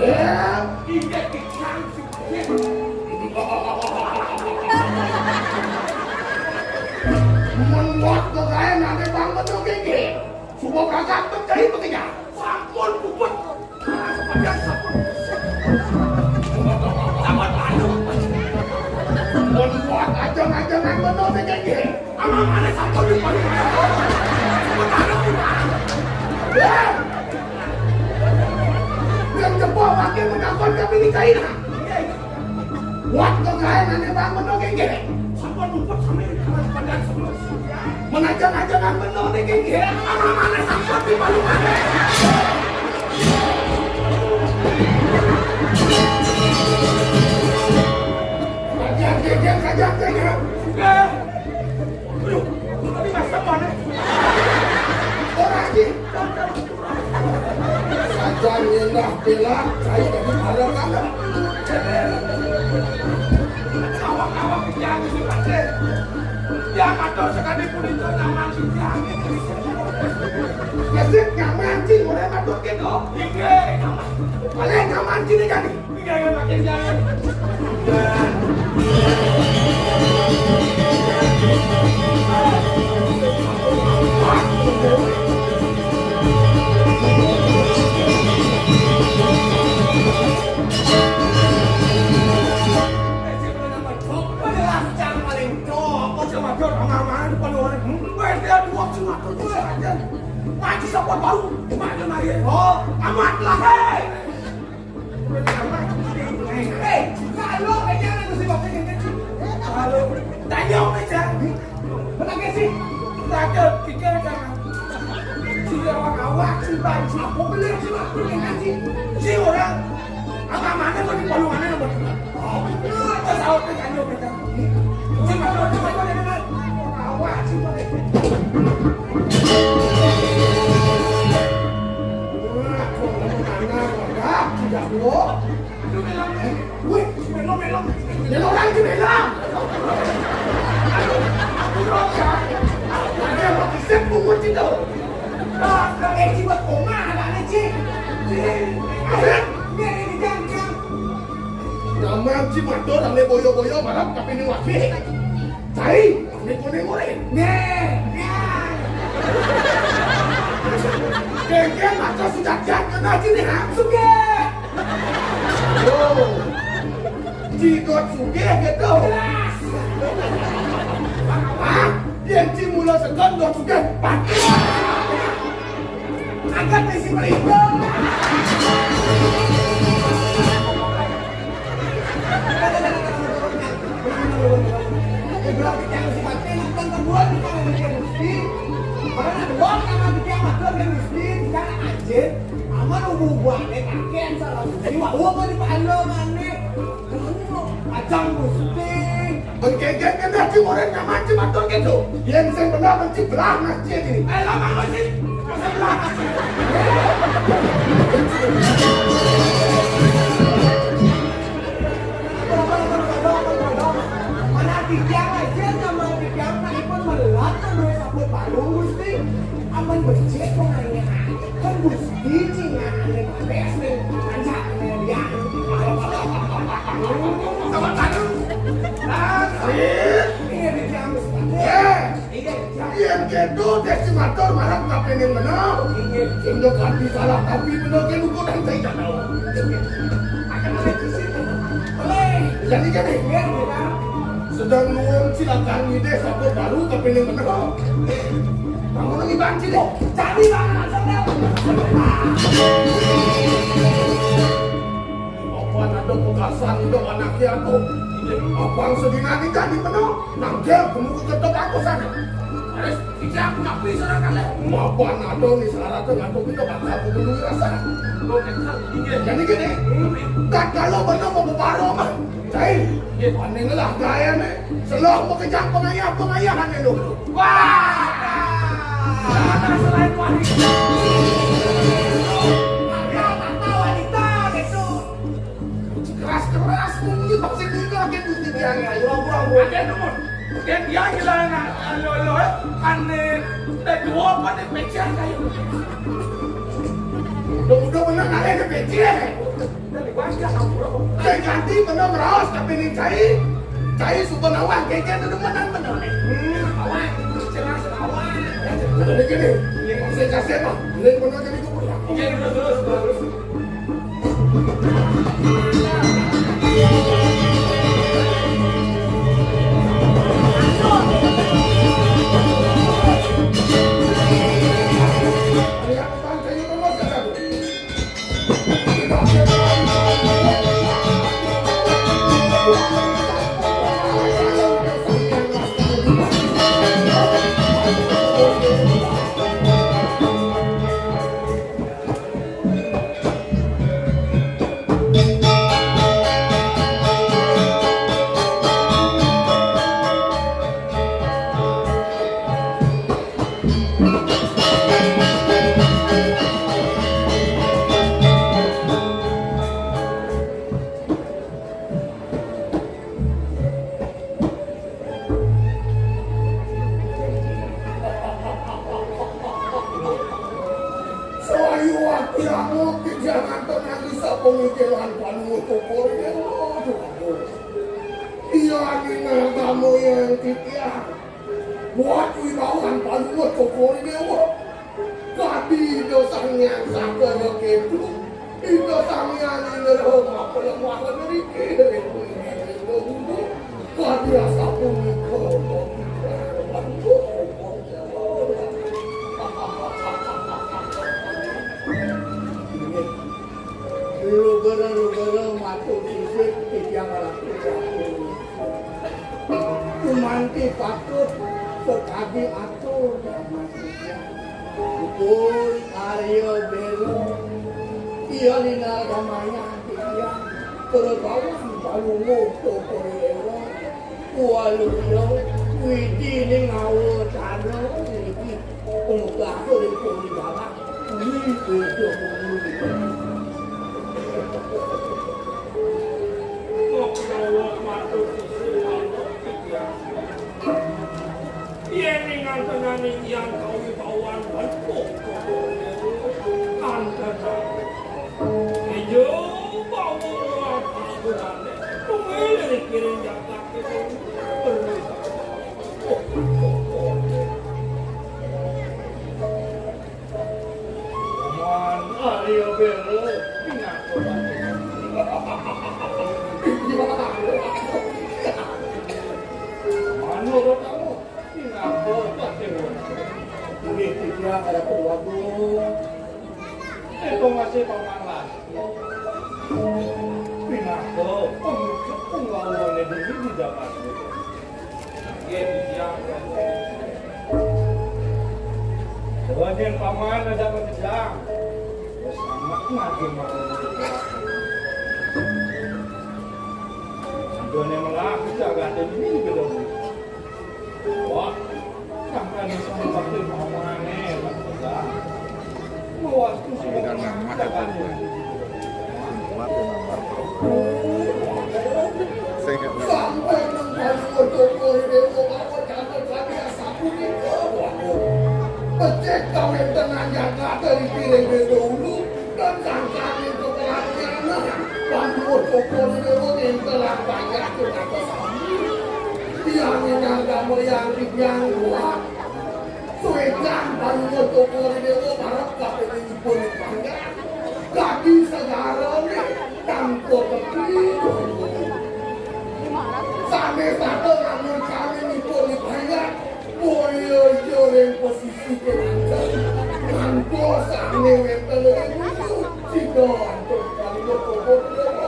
Ya. Iya, kijang, sih. Mun kuat kok kae nate banget to, Gege. Subuh berangkat terjadi begitu. Sampun, puput. Sampun, sampun. Sampun, aduh. Mun kuat aja ngajangan bener, Gege. Amang ane sampun di paling. Sampun, aduh. Ya. Yang jebol, Pakai menakon kami ni kaina. Buat kau kain ane bang beno kengke. Sampun ngumpet sami kalian pada semua. Menajang-najangan beno ni kengke. Apa mana sampun di palu mana? Kajang kengke, kajang kengke. Aduh, tapi masa mana? Orang ni. Sajan nyendah pela, saya jadi pahala kala. Awak-awak kerja ke sifat dia. Dia matur sekali pun itu nyaman kerja. Nasib nyaman sih, boleh matur gitu. Iya, nyaman. Boleh nyaman sini jadi. Maju sapa baru, maju mari. Oh, amat lah, hei. Hei, kalau aja aku sih waktu ini. Kalau tanya aja. Kenapa sih? Tanya pikir kan. Si awak-awak, si baik, si apa beli, si apa beli, si, si orang. Apa mana kau di palungannya nomor dua? Oh, betul. Aja sahur ke kanyo kita. Si mana, si mana, si mana? Awak, si mana? Wah, kok mana, mana, tidak, Bu? Wih, melo, melo. Melo orang ke melo. Aduh, aku roh ya. Ada yang mau kisah pungut itu. Ah, eh, jiwa koma, ada nih, Ci. Ci. Ini, ini, jangan, jangan. Nama Ci Matur, ane boyo-boyo, malam tapi ini waki. Cai, ini kuning kuning. Nih. Kengkeng mata sudah jahat kena sini langsung ya. Oh. Cidot sugih gitu. Jelas. Hah? Yang cimula segan dot sugih. Angkat misi perintah. Ibrahim yang sifatnya nonton kedua di kalau dia Gusti. Karena dua nama dia matur dia Gusti, di sana anjir. Aman ubu buahnya kakek salah Gusti. Wah, gua mau di palo mana? Kacang Gusti. Engkeke kena cing orang nyaman cing matur gitu. Yang sing benar mesti belah masjid ini. Eh, lama masjid. Masa belah masjid? Mana tiga aja sama tiga, nah, ipun melat, kan, duit sabut baru, Gusti. Aman becek, kok, nanya. Kan, Gusti, cing, nanya, nanya, nanya, nanya, nanya, dia. Sama baru. Nah, iya, di jam. Eh. Iya, iya. Yen kedo dadi matur marang kapening meneh. Inggih. Sing hati salah tapi bener ke lugu dan saya tahu. Akan ada di sini. Oleh. Jadi gini. Iya, iya. Sedang nuwun silakan ngidih sabut baru kapening meneh. Bangun lagi banci deh. Jadi bangun langsung deh. Apa ada pekasan hidup anak ya tuh? Apa sedina ini jadi meneh? Nang dia kamu ketok aku sana. Terus, iki aku nak bisa kali. Mapan ada nih syaratnya ngantuk itu bakal aku dulu rasa. Lo kencang, inggih. Jadi gini, hmm, tak kalau bener mau baru mah. Cai, iya, paning lah gaya nih. Selalu mau kencang pengayah, pengayahan itu. Wah! Ada selain wanita. Ada mata wanita gitu. Keras-keras mungkin pasti ini lagi bunyi dia. Pura-pura, Bu. Ada nomor. Dia, dia gila anak lo lo kan nih. Udah dua apa nih pecah kayu. Udah udah bener kali ada pecah. Dari warga kampung. Saya ganti bener meraos tapi ini cai. Cai suka nawang keke itu demenan bener nih. Hmm, awang. Jelas awang. Bener gini. Ini saya kasih apa? Ini bener jadi gue punya. Oke, terus terus terus. Pamikiran Panuwun Cokor I Déwa. Iya, ning agama yang titiang. Buat wibawan Panuwun Cokor I Déwa. Kadi Ida Sang Hyang Sakara Ketu, Ida Sang Hyang Indra mapalemah ngriki ring pundi dahulu. Kadi asapunika. Lugra-lugra matur sisip titiang Ratu Prabu. Gumanti patut sakadi atur. Ipun Arya Bela, iya linargamayang titiang, tur bawang Palungguh Cokor I Déwa, waluya Widi ning awatara niki, pungkasuripun dalang, Widi Cokor I Déwa. Kok matur sisip titiang. Yén ing antenaning Hyang Kawibawan Batu, antenan Ijo Bawa Watabuane, kumilir kiring jagat itu. Paman Arya Bela pinaka patih. Manurut kamu, pinaka patih. Inggih titiang Ratu Agung. Ento masih paman Lastri. Pinaka pangrucut punggawané dini di jaman Buddha. Nggih, titiang. Coba yén paman ada makejang. Wis amat ngajeng mangun. Aduh, né melah jagaté ini gedé. Wah, sampeyan bisa ngerti pamane, Pak Pegang. Mawas tuh sing. Pegang nang mah, jagaté. Mati nang mah. Sing. Sampai nang kali foto kori dewa bawa catat kami asaku nih. Waduh. Becek kawin tengah jagat dari piring dulu dan sangkani keperhatian. Waduh, foto kori dewa yang telah banyak kita kesambung. Yang nyangka meriang yang kuat. Suécan Panuwun Cokor I Déwa marep kapénginipun ing panjang. Dadi segarané tanpa tepi. Sané sata namun sané nipun ing panjang. Boya iya ring pesisi kémanten. Ngantos sané wénten ring wuku. Sida antuk Panuwun Cokor I Déwa.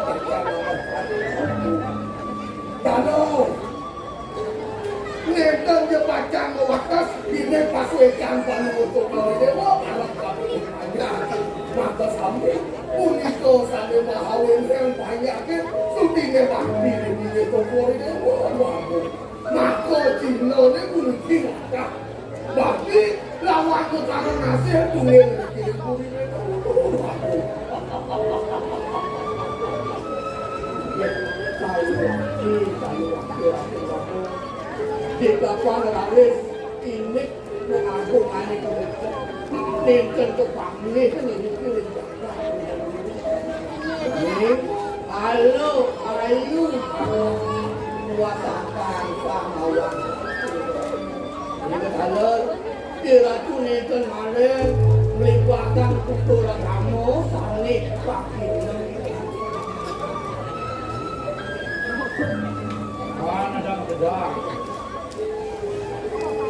Dados. Nénten ja pacang mawates, déné pasuécan Panuwun Cokor I Déwa, marep kapilih panjang. Maka sami, punika sané mahawin ring panjaké, sutiné bakti déning Cokor I Déwa. Waduh. Maka cihnané puniki latah. Bakti lawan utama nasih tunggil ring puri. Waduh. Kayu laki, kayu laki, laki, laki. Di kapan raris inik mengagungane kemudian. Ninten kepanggih niki. Ini halo, ayu, wasakan samawan. Ini halo, diracun ninten malih, melibatkan tutur agama, sanih pakinen. Mana dang gedang.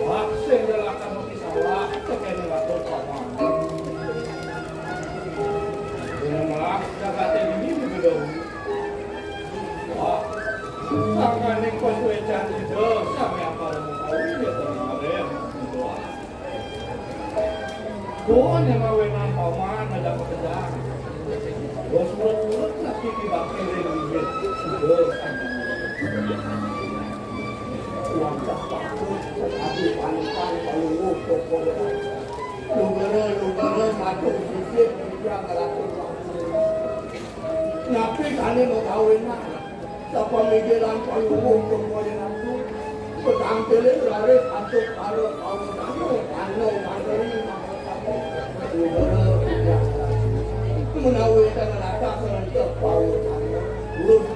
Wah, sing dalakan mesti salah, tekene ngatur paman. Dene malah jagate ini lebih dahulu. Wah, sangkane kosuwe cantik, sami apa mau kawin ya, tenang, Raden. Wah. Doa nyamawenan paman ada pekerjaan. Bos mulut-mulut lagi dibakti ring bibir. Bos. Wajah bagus, sekali panikan, peluru, pokoknya. Lugara, lugara, matuk sisip, tiga ratus. Napi kane mau kawin, nah? Sapamikiran payuwung kemudian aku, petangkile raris antuk karo kawin kamu, anu materi, Menawi ten rasa selentik pawusan. Terus,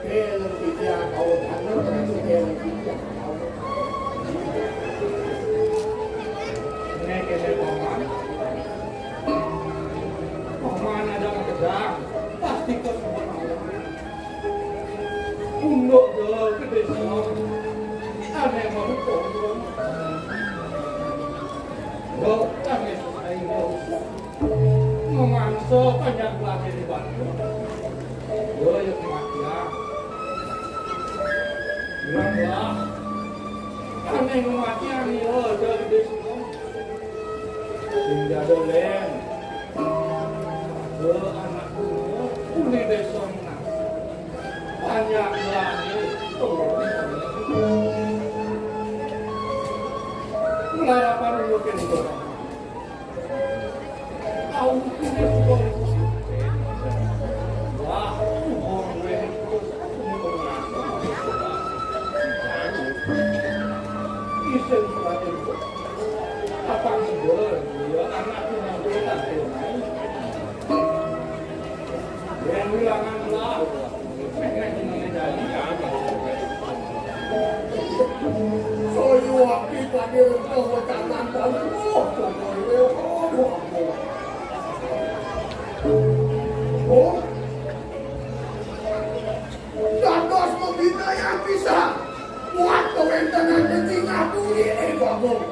keleng titiang pawusan, terus keleng titiang pawusan. Nek kene paman, paman ada makedang, pasti kesempatan. Unduk dol gedé song. Ané mau kondong. Dol ané selesai dol. Memanso panjang lagi di batu. Dol ya kematian. Bilang lah. Ané kematian ya dol gedé song. Sing jadul, Lén. Dol anak kuno, uli besong. Panjang langit. Ngelarapan ulukin doa. Tahu punya sudah. Wah, sudah gue. Isen sudah. Apa sih, Dol? Ya, anak tuh nanti tak tahu. Yang bilangan lah. Soyu api pada rentah wekanan dan roh tubuh. Aduh, ampun. Oh. Dados membina yang bisa. Buat kewentenan di tingah bumi, eh, Bagong.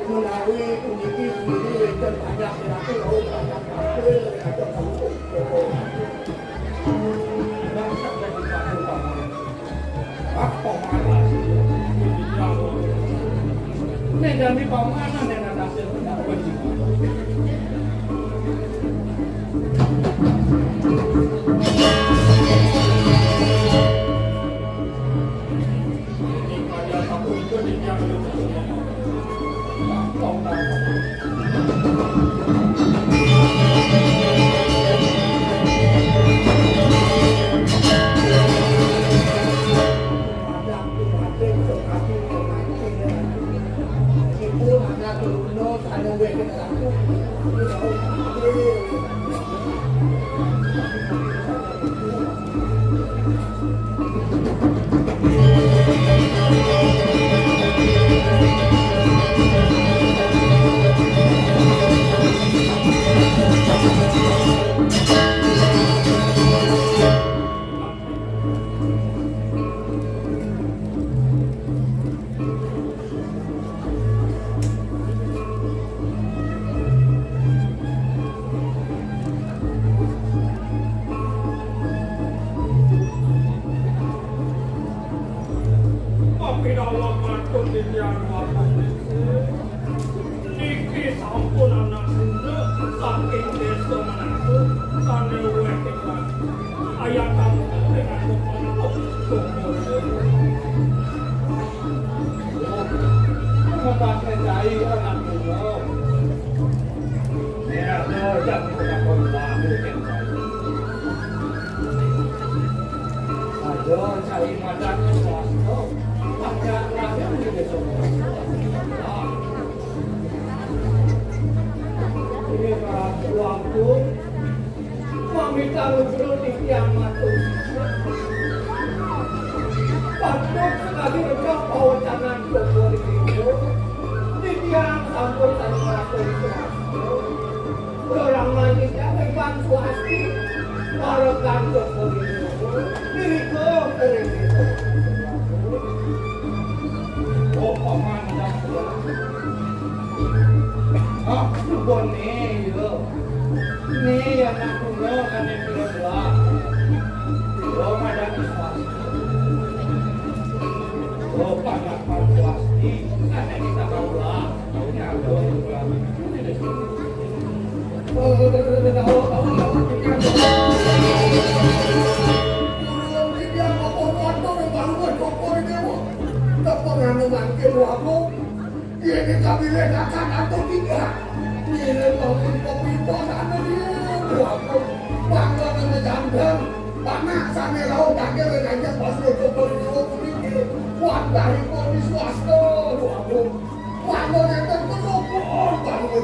Menawi puniki sendiri wénten banyak sinaku laut banyak kapil ada kampung. Nek jami pamanan nek hasil pendapat. Pamirsa patut titiang wafatin. Niki sampun anak sunduk saking desa Manado sané wéh tiwas. Ayah kamu dengan pantuk. Mengetahui anak gunung. Nek ada jam kena korban. Ada cari madan swasta. Ada lahir di desa. Ini waktu mamita rujro di tiang matur. Patut sekali rejak pawacanan Joko di tiang sampun tadi matur. Orang manis yang iban swasti. Para kantuk pemilu. Diriku kering itu. Oh, paman dan pulang. Ah, subon nih, yo. Nih, anak kuno kan yang kena belah. Yo, ada di swasti. Yo, panak swasti. Kan yang kita tahu lah. Ini ada di belah. Ini deh. Ini kabilih kakak atau tiga. Ini bangun kopi pos anu dia. Waduh, bangun anu jambang. Panak sami rauh panggil ngajak pas nutup beli dua kuning. Wadah ibu di swasta. Waduh, bangun enten terus. Bangun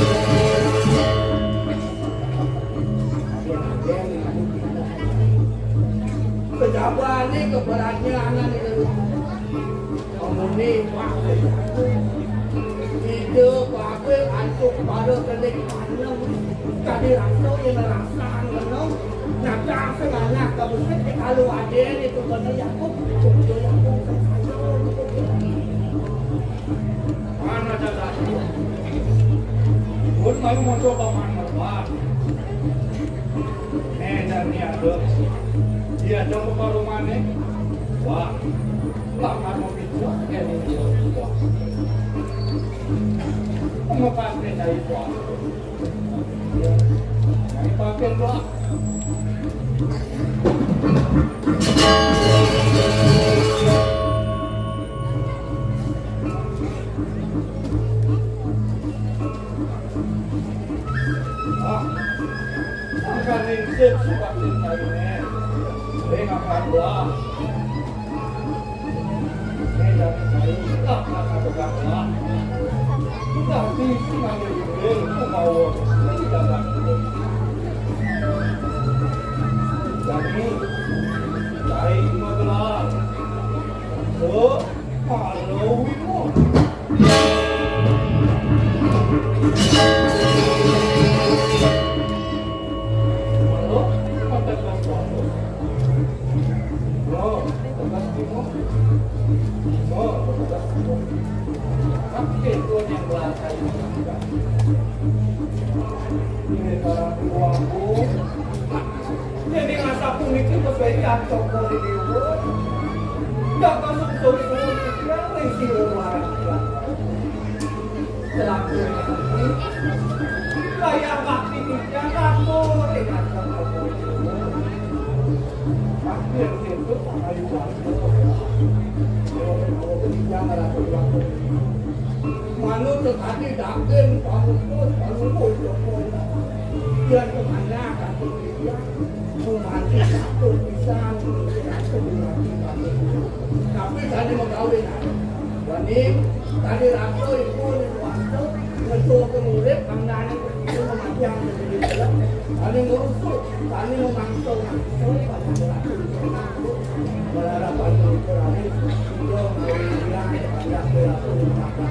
Kejabané keberanianan itu. Pemuni waktu. Ide babe antuk para kening panem. Kadi rasa yang ngerasaan menung. Nyata sing anak kabesik di kalu adene itu kena Yakub. Kudu Yakub kaya. Mana jalan? Pun malu mau coba mana, Pak? Nih, dan nih ada. Dia ada muka rumahnya. Wah, lama mau pindah. Ya, ini dia. Mau pakai dari Pak. Dari pakai, Pak. Ah, angkan ningsih suka cintaine. Ring apa doang? Ini dari saya, tak kata pegang lah. Kita di sini ambil dulu, mau bawa. Ini dapat dulu. Jadi, dari Magelang. Tuh. Dene rasa puniki wis wae diantara dhewe. Ndak masuk sori-sori titiang ring sira marang titiang. Selaku layang bakti titiang katur ring rasa puniki. Bakti ring sira ayu bakti. Titiang rasa bakti. Manut sekadi daging pamupus, pamupus Joko. Yan kemana katur titiang? Gumanti catur pisan, gumanti catur pisan. Tapi tadi magawe, nah. Wani, tadi rasa ibu ning wasta, ngetuake murid, kandhane ibu memanjang jadi film. Tadi ngurusuk, tadi memangsa, mangsa, pada catur pisan. Berhadapan dengan Firaun, sudah mengawe dia, pada perilaku.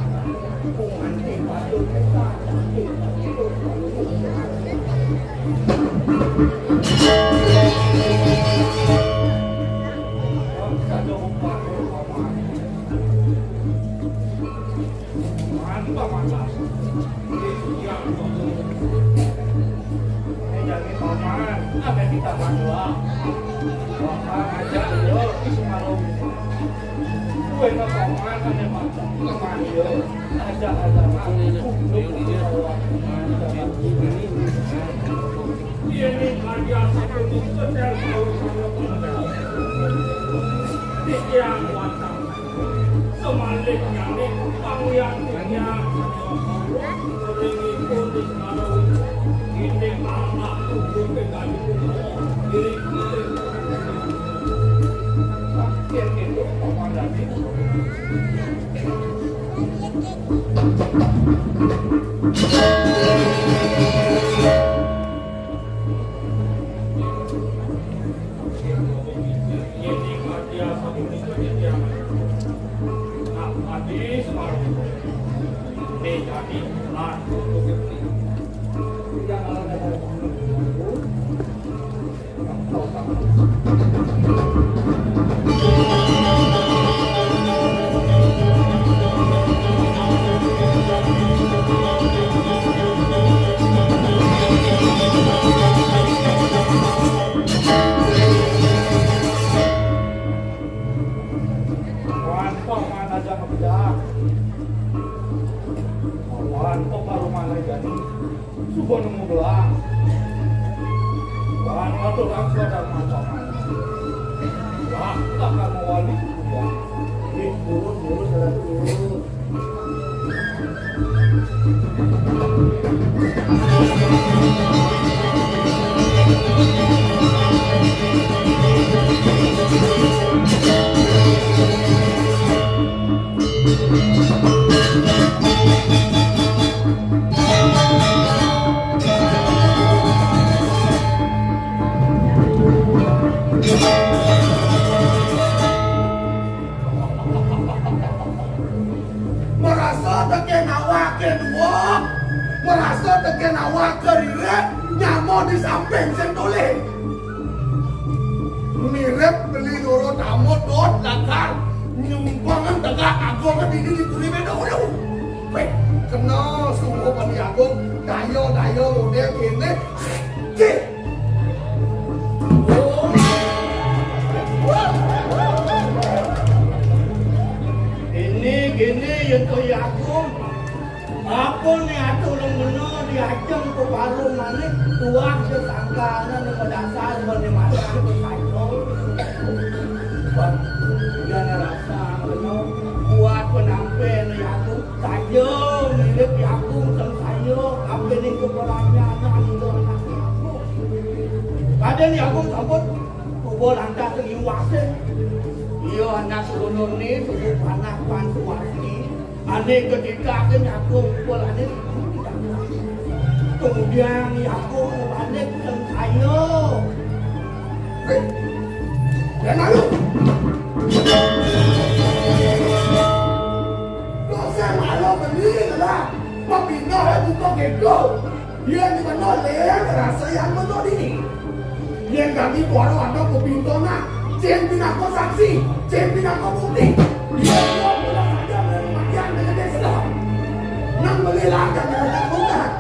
Wantong mana aja ngebedak. Wantong baru mana aja nih. Suba nemu gelang. Wantong aturan sudah mantong mana. Lah, tak kamu wali. Ih, turun, turun, jalan turun. Merasa tekén awak ké dua, merasa tekén awak ké ririh, nyama di samping sing tolih. Mirip beli loro tamu dot lakar nyumpang tegak agung dini di puri beda ulu. Wéh, kena sungguh pani agung, daya-daya model kéné. Cih. Ini gini yen to Yakum. Apa ni aturan bena diajeng ke baru manik tuah sesangkana ni medasar bani masak tu saja. Bang, dia ni rasa bena buat penampen ni Yakum. Saja mirip Yakum sang saya, apa ni keberanian anak itu anak Yakum. Kadén Yakum sambut, tubuh lantas liwase. Iya anak gunung ni, tubuh panak pansuwasi. Ané ketika ke Yakum, tubuh ané kemudian Yakum balik sang saya. Hei, dan lalu. Dosa malu beli lah. Pepindah buka gedung. Yén di mana lén rasa yang betul ini. Yén kami baru ada pepintonan, cén pinaka saksi, cén pinaka bukti. Yén dia pula saja matian dengan desa. Nang beli lah kami ada bukan.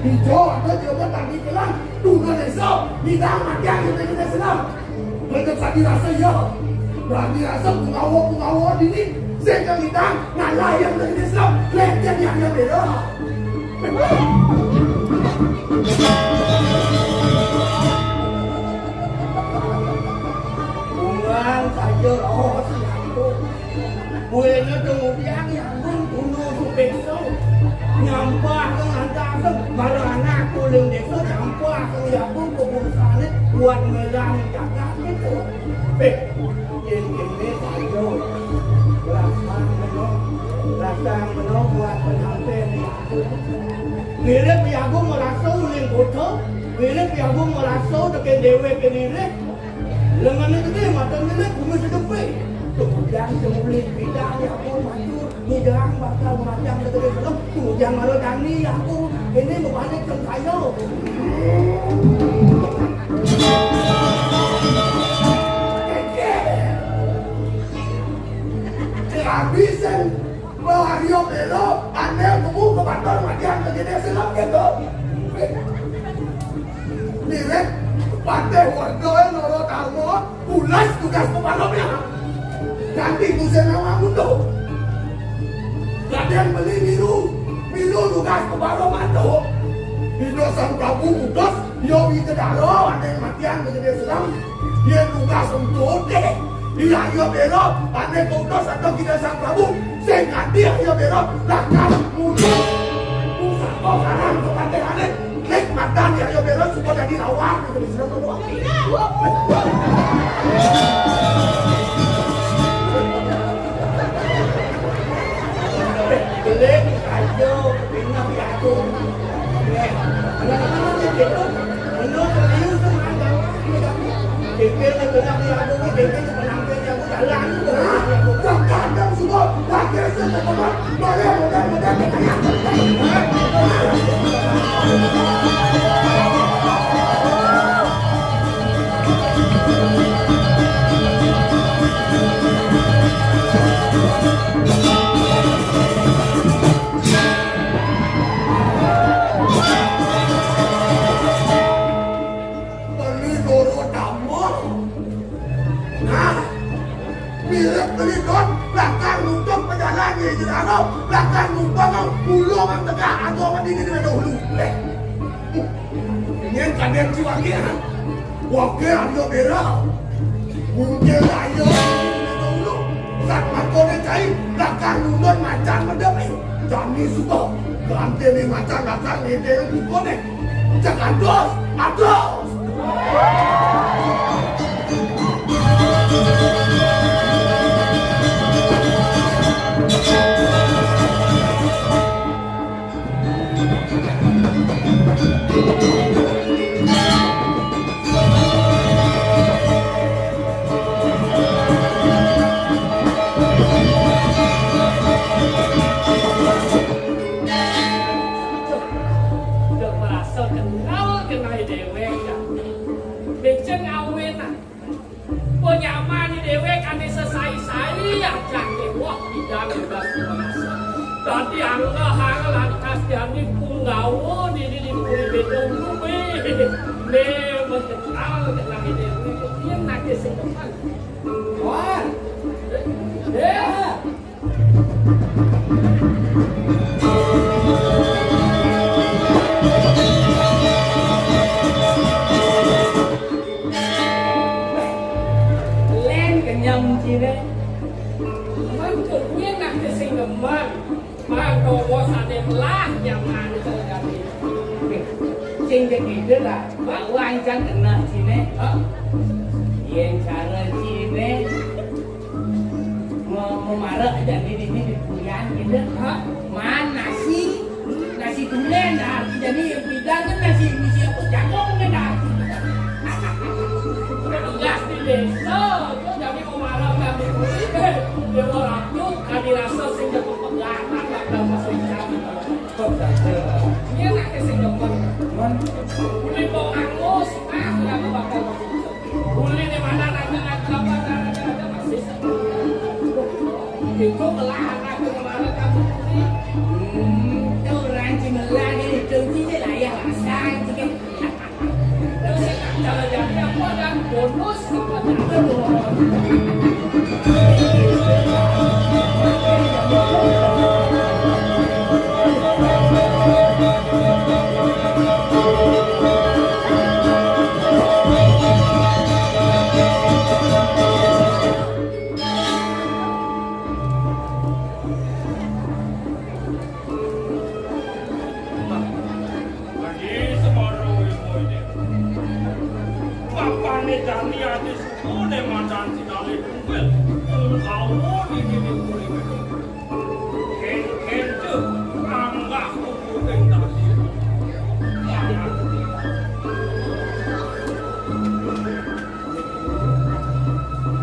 Hijau ada juga tadi kelang, tuna desa, bidang matian dengan desa. Mantap tadi rasa ya. Berani rasa pengawa-pengawa dini. Sing kang idang ngalah yang dari Islam. Lek yang yang yang beda. Kurang saja roh si aku. Buena kemudian yang pun kuno supekso. Nyampah ke ngantar ke. Baru anak kuling desa nyampah ke yang pun keputusannya buat melang jaga gitu. Eh, yén kéné saja. Rasang meno, rasang meno buat pengantin ni. Mirip Yagung merasa uling kota, mirip Yagung merasa tekén déwék ke diri. Lengan gedé, mata gedé, bumi sedepe. Kemudian semuling bidang Yagung maju. Ni jarang bakal macam negeri belum, tu jangan malu dani aku. Ini mau balik ke kayu. Habisan Mario Belo, anda kamu ke Batam lagi yang negeri Islam gitu. Mirip Patih Warga Noro Tarmo, pulas tugas kepala pihak. Nanti tusen nama mundur. Raden beli milu, milu tugas kepala mantu. Ida Sang Prabu tugas Yo, wi kedaro, ane matian menjadi serem. Ye tugas untuk deh. Iya, yo bero, ane kodo satu kita sang Prabu. Sing ganti, yo bero, lakar mundur. Pusat kau karang, kau kate ane. Klik mata, ya, yo bero, suka jadi lawan. Menjadi serem, Prabu. Belek aja, pindah diatur. Eh, anak-anak gitu. Lu serius tuh, Mang, gawat nih, Bang. Pikir ke tengah diatur, pikir ke penampilan jago jalan. Hah? Jangan, jangan, semua. Lagi, semua, teman. Boleh, boleh, boleh. Beli doro tamu. Nah, mirip beli don, lakar nutup pejalan ye jerano, lakar numpang ulung ang tegak, ago mendingin dulu. Eh, Nyen kadén ci wakil, ha? Wakil ayo bera. Mungkin ayo dulu. Sat makone cai, lakar nundun macan medep, eh. Jani suba. Ganti ni macan lakar ngedeng bukone. Cak ados, ados. Udah merasa kenal, kenal dewek, ya. Beceng awenan. Penyamane dewek ane sesai-sai, ajak dewek bidang bebas merasa. Dadi angga-angga lantas jani punggawa dini di puri bedong kuwe. Ne mengenal, kenal dewek, yen nake sing depan. Wah. Eh, eh. Len kenyem cine. Man ke kuwi nak ke sing demen. Man ke wosane melah nyaman ke dadi. Sing ketiga lah, bawa ancang kena cine. Hah? Yen cara cine. Mau, mau marek aja di, di, di, di kuyan gitu. Hah? Man nasi, nasi tulen dah. Jadi yang bidang kan nasi, nasi apa, jagung kan dah. Tugas di desa, itu jadi mau marek dah di kuyan. Dewa Ratu, kami rasa sing jadi pegangan lah, dah masuk jam. Kok saja? Ini anaknya sing depan. Man? Boleh bawa angus, ah, kenapa bakal masuk? Uli di mana raja-raja, apa raja-raja masih sepi. Itu belahan aku kemarin kamu sih. Hmm, itu orang Cimelang ini, itu dia lah ya, rasa itu kan. Terus saya tak cara jadi apa dan bonus apa tak ada bonus. Lagi semaro ibu-ibu. Bapane Dani ati suku ne macan sinale tunggal. Ungkawa niki dipuri. Ken-ken tu, anggah kuku ing tadi.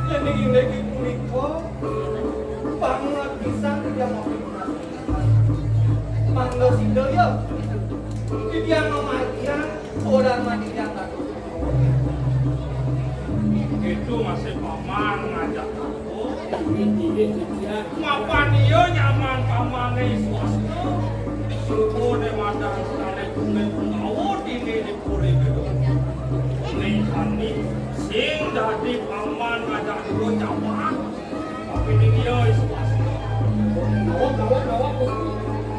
Yen inggih punika, banget pisan titiang mapinunas. Mangda sida ya. Titiang mamargian, ora mati titiang kados. Itu masih paman ngajak aku. Mapan iya nyaman pamane swasta. Suku ne madan sane kume punggawa dini di puri gedung. Ning kani sing dadi paman ngajak dua cawan. Tapi ning iya swasta. Gawat, gawat, gawat, Gusti.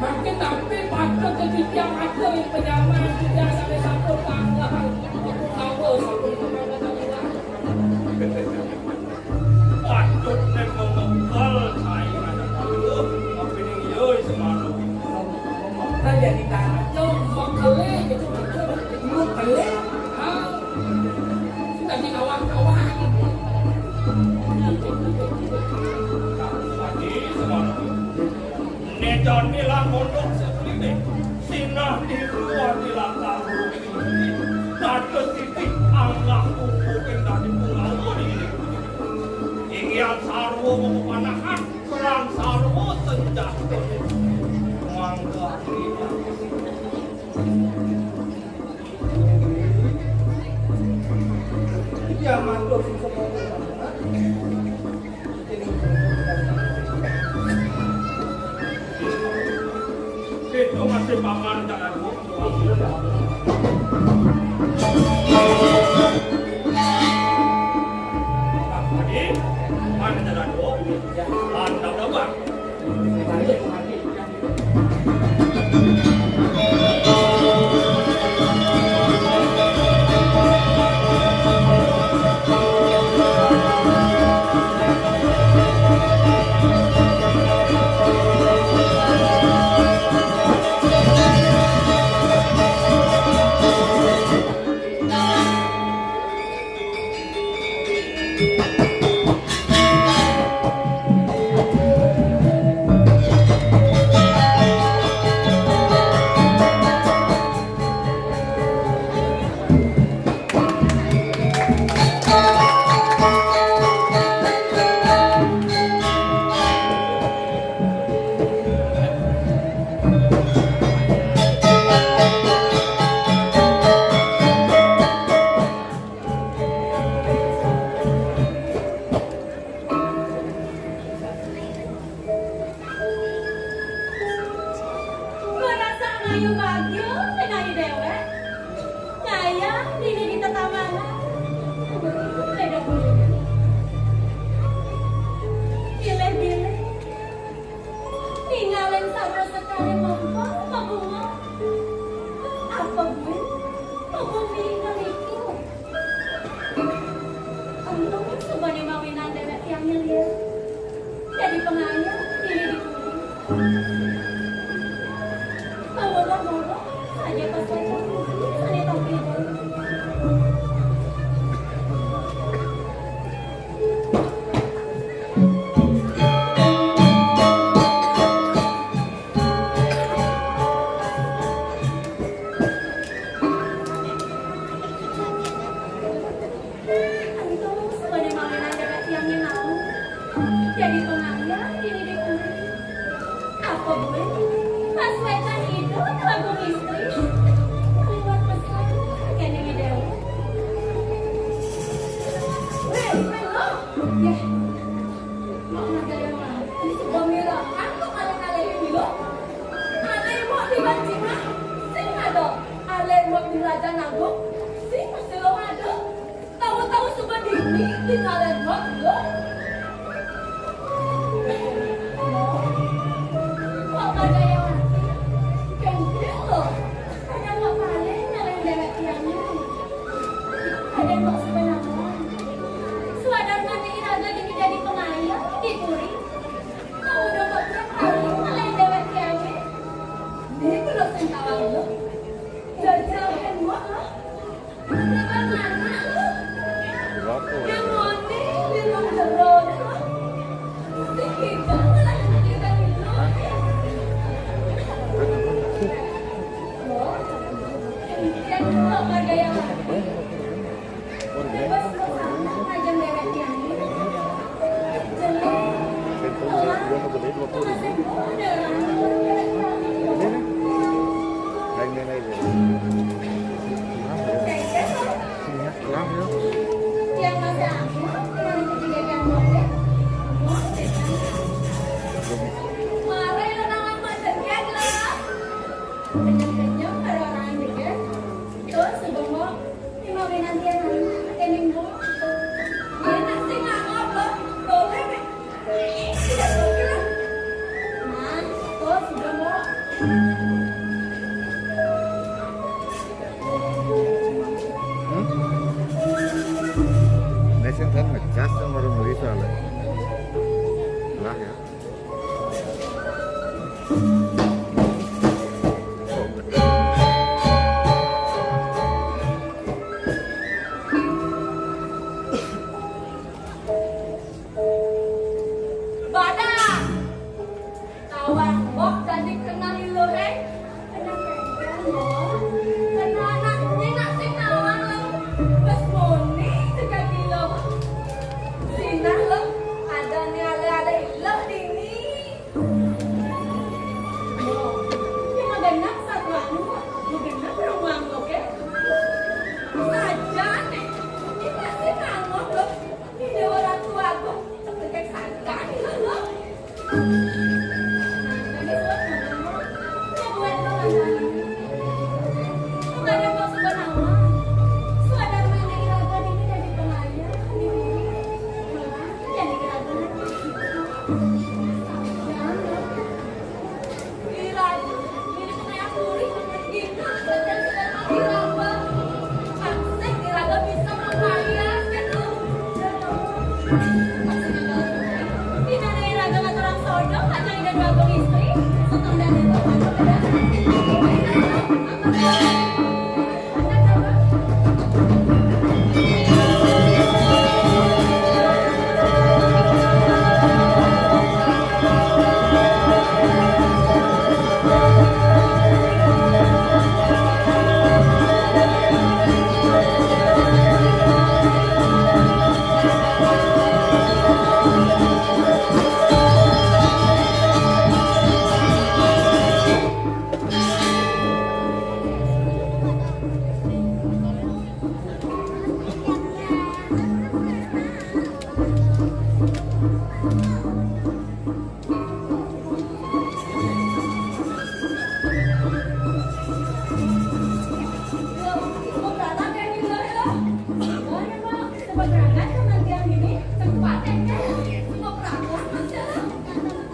Tapi patut dadi tiang ageng ing penyamaran, tiang sane sampun tanggal. Sampun tanggal, sampun tanggal. Patut nek memekel saya ada tahu, tapi ning yo semana. Kan jadi tahu. Yo, mekele gitu, mekele. Ah, dadi kawan-kawan. Tadi semana. Nedane lan mondok sekelilih, sinah di luar di latar. Dados titik angkah pupuk ing dadi punggawa iki. Inggian sarwa mengupanakan, perang sarwa senjata. Mangga. Iya, matur suwun. Itu masih paman jalan. Tadi, mana jalan? Mantap, Bang. Merasa ayu bagyo, ayu dewek. Ngayah dini di tetamanan. Beda bulu. Bilih-bilih. Ningalin sarwa sekali mempel, mabunga. Apa buin? Mabunga ningal itu. Untung suba mawinan dewek tiang nyelir. Dadi pangayah diri di puri. Bawa-bawa saja pas wayah sane tampil. Antum suba mawinan dewek tiangnya mau. Jadi pengayah diri di puri. Apa buin? Pas wetan itu lagu istri. Liwat pesan kene dewe. Weh, weh, lo. Yeh. Mak Nagara mati, suba mila. Aku kalih-kalih mila. Alih mok di Bancingan, sing ada. Alih mok di Raja Nanggung, sing mesti lo ada. Tahu-tahu suba dini di kalih mok mila. Mak Nagara mati, kan lo. Hanya mak paling ngalih dewek tiangnya. Ada mak sebenarnya. Suadar mati iraga dini dadi pangayah di puri. Kamu udah kok tiap hari ngalahin dewek kiawe. Ini kudu sing tawang lu. Jajahan gua, ha? Depan anak lu. Yang moni di ruang jero, ha? Sing kita ngalahin kita di lu. Lo, yang gua pada yang mati. Nah, ya. Badang! Tawang bok jadi kena iluh, eh? Kena anak ini nak sing nawang lo. Bes muni juga gilo. Sinah lo, ada ni ada-ada iluh dini. Ini mah genap satu anu, mah genap rumah lo, ke? Saja nih, ini pasti nangok lo. Ini dewa ratu agung, cepetek sangkan lo.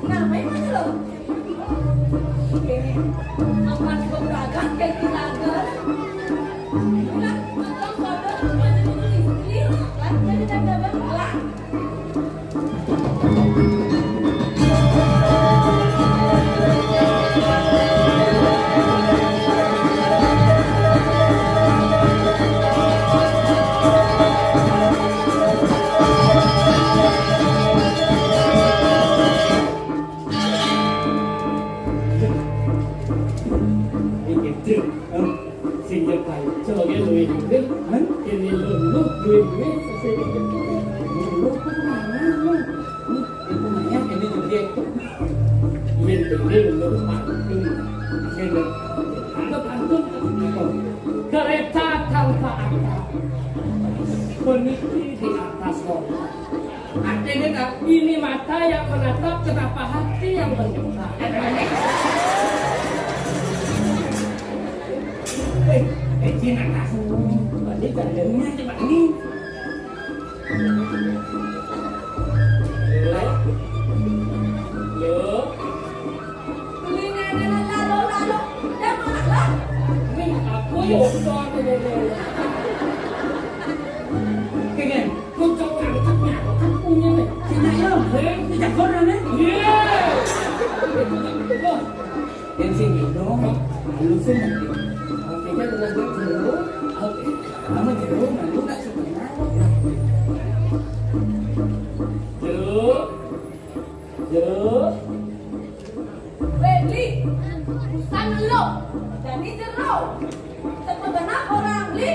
Nah, main mana lo? Ini, apa sih kok beragam kayak kita aja? Udah, makan pada, makan dulu istri, kan? Jadi tanda berpulang. Iki, Cil, em, sing nyepai. Coba kan duwe duwe, kan? Kene lu, lu duwe duwe, sing nyepai. Lu kemana, lu? Nih, itu nanya, ini duwe. Yen duwe lu pantun. Sing ada pantun, pantun. Kereta tanpa atap. Peniti di atas roda. Artinya, Kak, ini mata yang menatap, tetapi hati yang mendekat. Eh, eh, Cina kasih. Berarti gandengnya coba ini. Lo, lo. Ini aku yuk, aku yuk. Kene, kucuk ngangkat ngangkat punya nih. Sini ya, eh, ini jagoan nih. Iya. Yang sini dong, halusin nanti. Oke, dia udah buat dulu. Oke, kamu dulu, nanti tak sebentar. Dulu. Jero. Weh, Bli. Urusan lo. Jadi jero. Terpegana orang, Bli.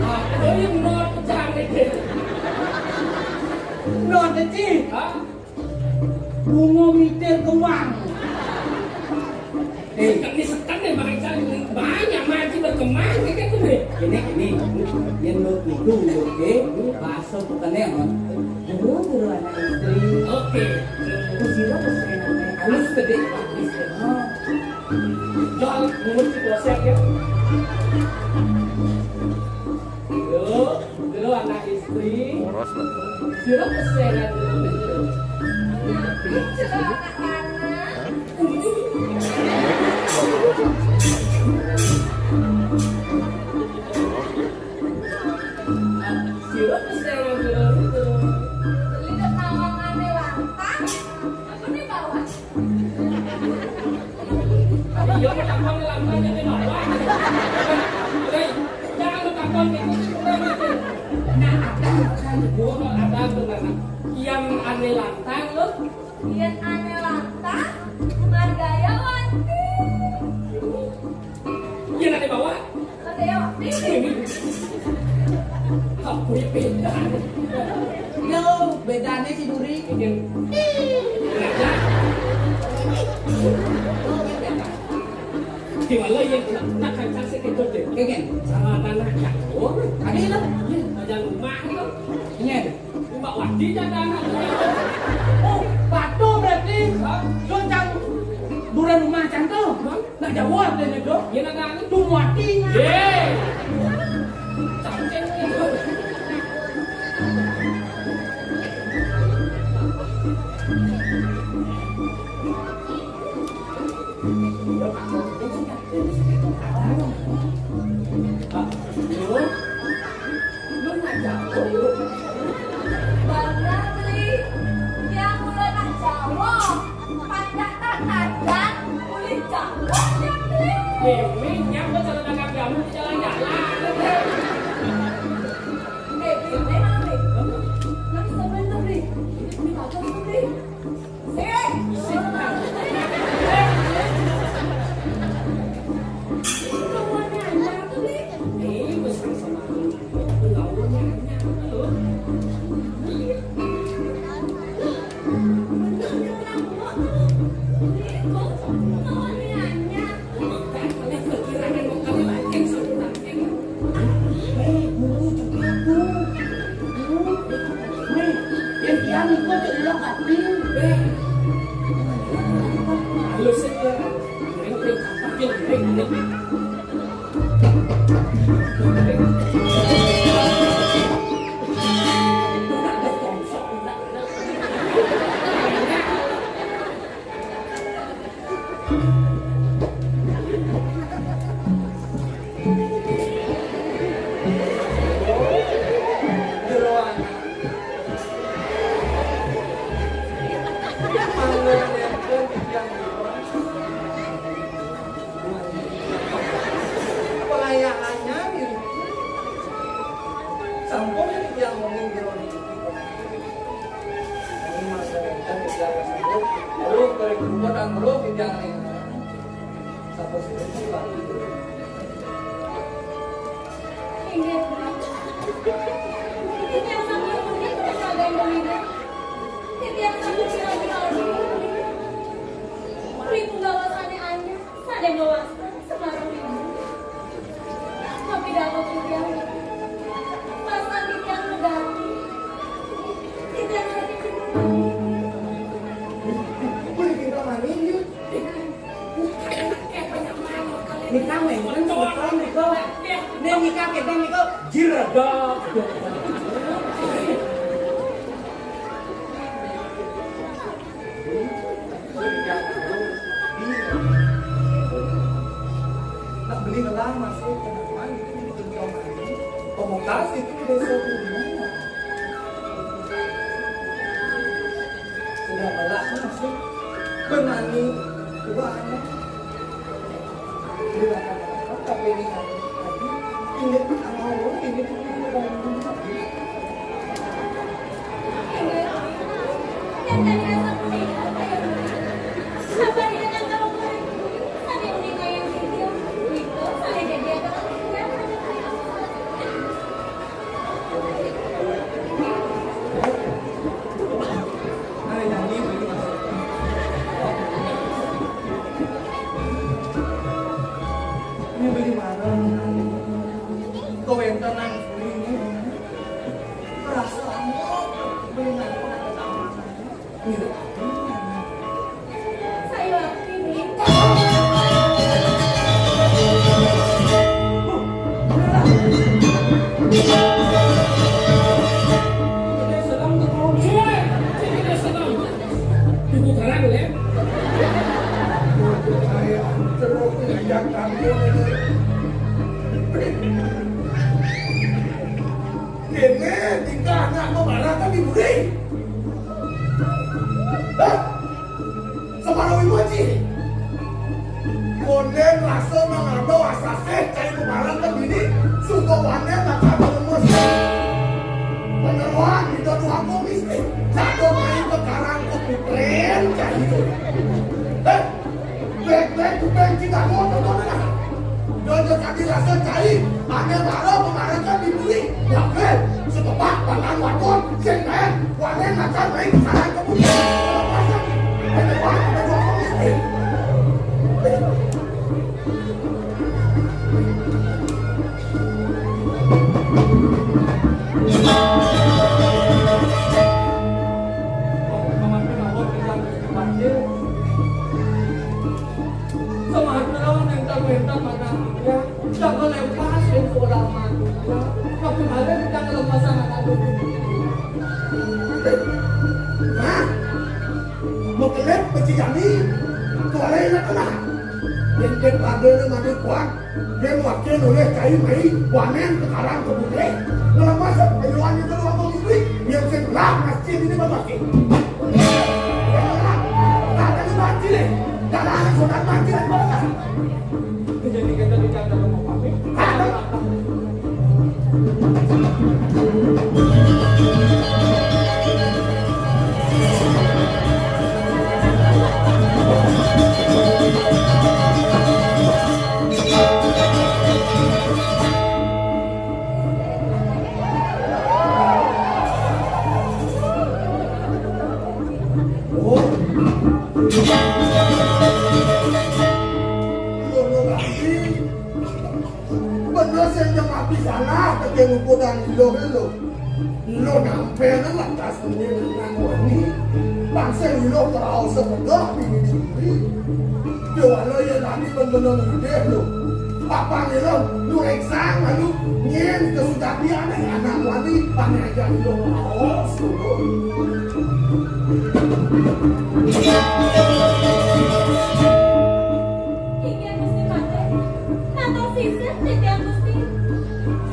Apa yang not pecah ni? Not, Ci. Hah? Bunga mitir kemang. Eh, ini setan deh, Bang Ical. Banyak maju berkembang, kayak gitu deh. Ini, ini, yang lo itu, lo ke, bahasa bukannya, Bang. Dulu, dulu anak istri. Oke. Aku sira kesenangan. Halus gede, Pak. Oh. Jual, mengurusi kloset, ya. Dulu, dulu anak istri. Boros lah. Sira kesenangan dulu, dulu. Nah, ini cerita anak-anak. Liwat nawangane lantang, apa nih bawah? Iya, kok takoke lantang jadi bawah. Hei, jangan lu takon itu kurang itu. Nah, ada kan gua ada tuh, nah. Yang ane lantang lu. Yang ane lantang, Margayawati. Iya, nanti bawa. Nanti ya, Mak. Ini. Aku ya beda. Yo, bedane si Duri. Iya. Di mana yang nak kancang sih gitu deh. Kayak gini. Sama tanah campur. Tadi lah. Iya, aja rumah itu. Iya. Mbak Wati ada anak. Oh, patuh berarti. Hah? Lo cang duren rumah cang tuh. Hah? Nak jawab deh, Dok. Iya, nak anu. Tuh Wati. Ye. Cangceng. Bang Natri, yang mulai nak jawab, panjat tertajan, boleh jawab, Natri. Mimi, nyampe cara tanggap jamu di jalan-jalan. Baby, memang, Ri. Nah, sebentar, Ri. Ini bagus, Ri. Hei, guru juga aku. Hei, yang dia ikut ke ulang hati. Hei. Halus itu. Hei, hei, hei, hei. Pelayanannya mirip. Sampun yang ngomong jero niki. Ini Mas Wénten tidak tersebut. Terus dari keluar dan terus tidak ringan. Sapa sih, Pak? Inggih, Bu. Titiang sampun muni kepada Ibu. Titiang sampun sira menawi. Pripun gawasane anyar, sadaya mawasta, semarang ibu. Tapi dapat titiang. Pas titiang medal. Titiang sakit. Boleh kita mandi, yuk. Nikah wénten semeton nika. Nek nikah kita nika jiredok. Nak beli ngelah masuk ke depan itu di Pemuktas itu di desa Kuningan. Sudah melak masuk. Bermani. Dua anak. Dua anak. Tapi ini kan. Ini anak ini tuh. Ini beli mana? Kau yang tenang, ini. Perasaan beli mana? Saya yakin, ini. Tunggu barang, ya. Saya terus yang kami. Ini tingkahnya Mabarakan di buri. Hah? Semana Wimoji. Konden rasa mangado asasih cai mabarakan bini, suba wanen lakar malemes. Peneruan Ida Dwagung Istri. Sada mai ka Karang Kaputren cai tu. Hah? Bek-bek kuping kita mau nonton dah. Dojo tadi rasa cai, ane mara pemarakan di buri. Wakil, setebak pangan wakon, sing main, wanen makan main kesalahan kamu. Lepasan, ada wang, ada dua kali. Semangat nang entah-entah mana dia. Jangan lepas itu orang mati. Waktu malam kita kalau pasangan aduh. Hah? Mau kelep peci kami? Tualai nak kena. Yang dia pada dia mati kuat. Dia wakil oleh cai mai wanen ke Karang Kaputren. Ngelepas payuan itu waktu itu. Yang sebelah masjid ini masih. Oh. Lho, lho, lagi. Bener sing nyemati salah, tekeng ukuran lho, lho. Lho, nampe nang lantas muni nang wengi. Bangsa lho, kerau sepedah, bini diberi. Jawala ya tadi bener-bener ngidih, lho. Apa ngira lu reksang lalu nyen kesujatian anak wani paniaja lu aos dulu. Inggih Gusti Patih, nata sisih titiang Gusti.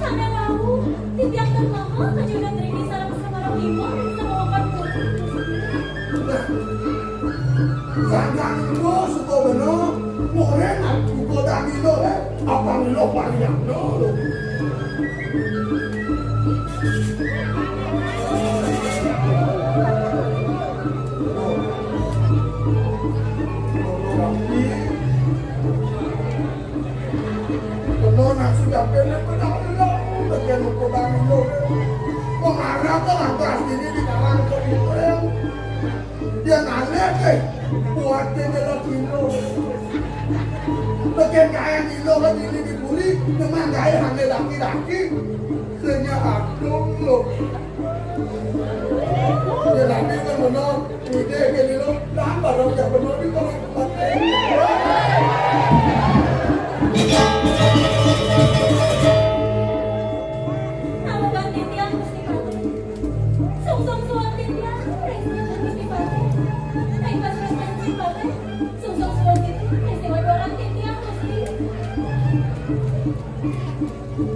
Sané wau titiang tur maha kajunan riki sareng Semara Bima ing sawewengkon putri Gusti. Nah, Sangkan engko suka bena, murid aku kota milo, eh. Apa milo pariang no? Kena nak sudah kena kena milo, bagian kota milo. Pengarap ke lantas ini di kalangan kota milo. Dia ngalih, eh. Buat dia jalan Indo. Bagian kaya Indo kan ini di Puri, memang gaya hanya laki-laki. Senya agung lo. Dia lagi kan benar, ide ke Indo, dan baru dia benar di kalau tempat. Kalau ganti tiang mesti mati. Sungsung suwun titiang, ring Gusti Patih. Ring Gusti Patih. Sungsung suwun titiang, ring Gusti Patih.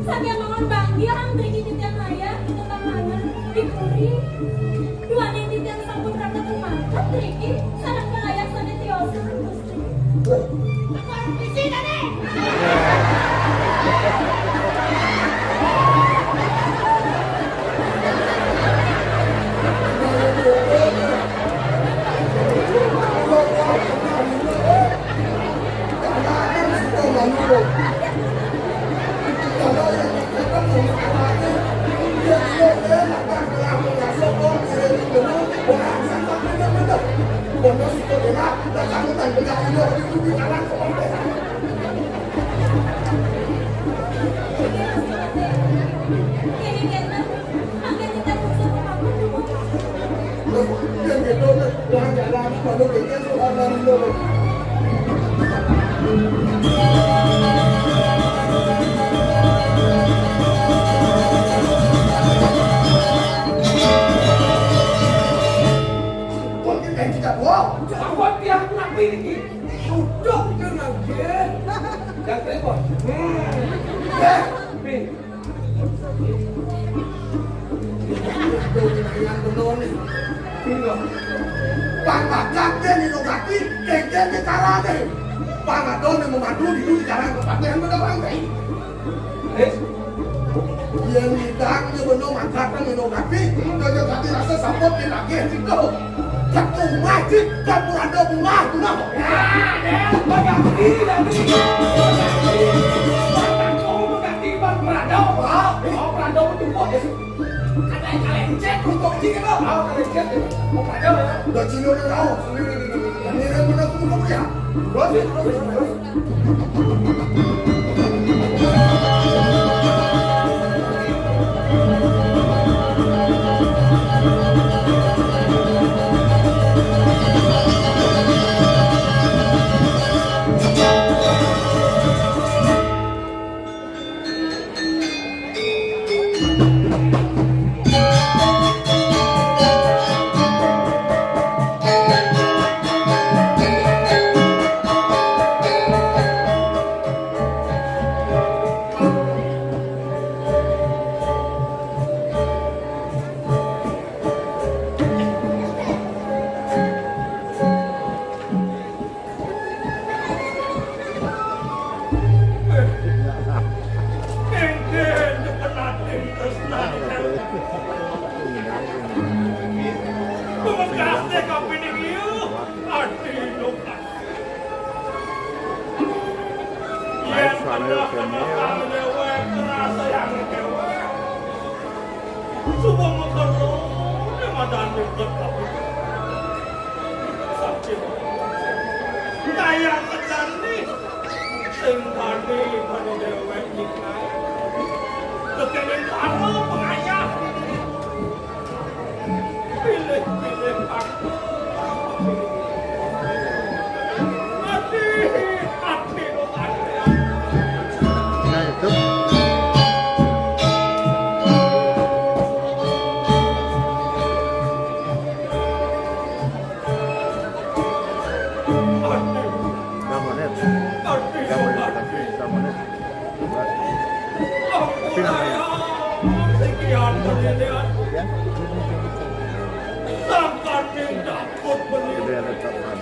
Saking mangun banggiang mriki titiang layah, kita tamanan di puri. Duaning titiang sampun raka tumakat mriki, sareng kalayak sané tiosan, Gusti. Kok kita kita bohong? Jawab yang nak pilih. Udah, udah, udah. Jangan repot. Hmm. Eh, Pi. Yang bener nih. Iya. Pang bakal dia nih lo kaki, kengkeng dia kalah deh. Pang ada nih memadu di dulu di jalan tempat dia yang bener bang. Eh, yang nidang dia bener mangkat kan lo kaki, dia jadi kaki rasa sapot dia lagi yang situ. Satu mati, kan berada bunga, bunga. Ya, ya, bagasi, bagasi. Batang kau bagasi, bang, berada, wah. Oh, berada, tumpuk, ya. Kata kalian cek untuk cik itu. Ah, kalian cek itu. Mau pada ya. Udah cium udah tahu. Ini yang benar tuh ya. Terus, terus, terus. Pamekasne kapining ieu, ati luka. Yen tengah-tengah kang dewek, ngrasayang dewek. Suba makarone madan deket kapining. Sakit. Kaya madan nih. Sing tadi pada dewek nikah. Kekening karo pengayah. Pilih-pilih aku. Ati, ati, ati. Nah, itu. Ati. Kamu nih. Ati. Kamu nih. Kamu nih. Ampun, ayah, sekian penilaian. Sangkan minta put beli,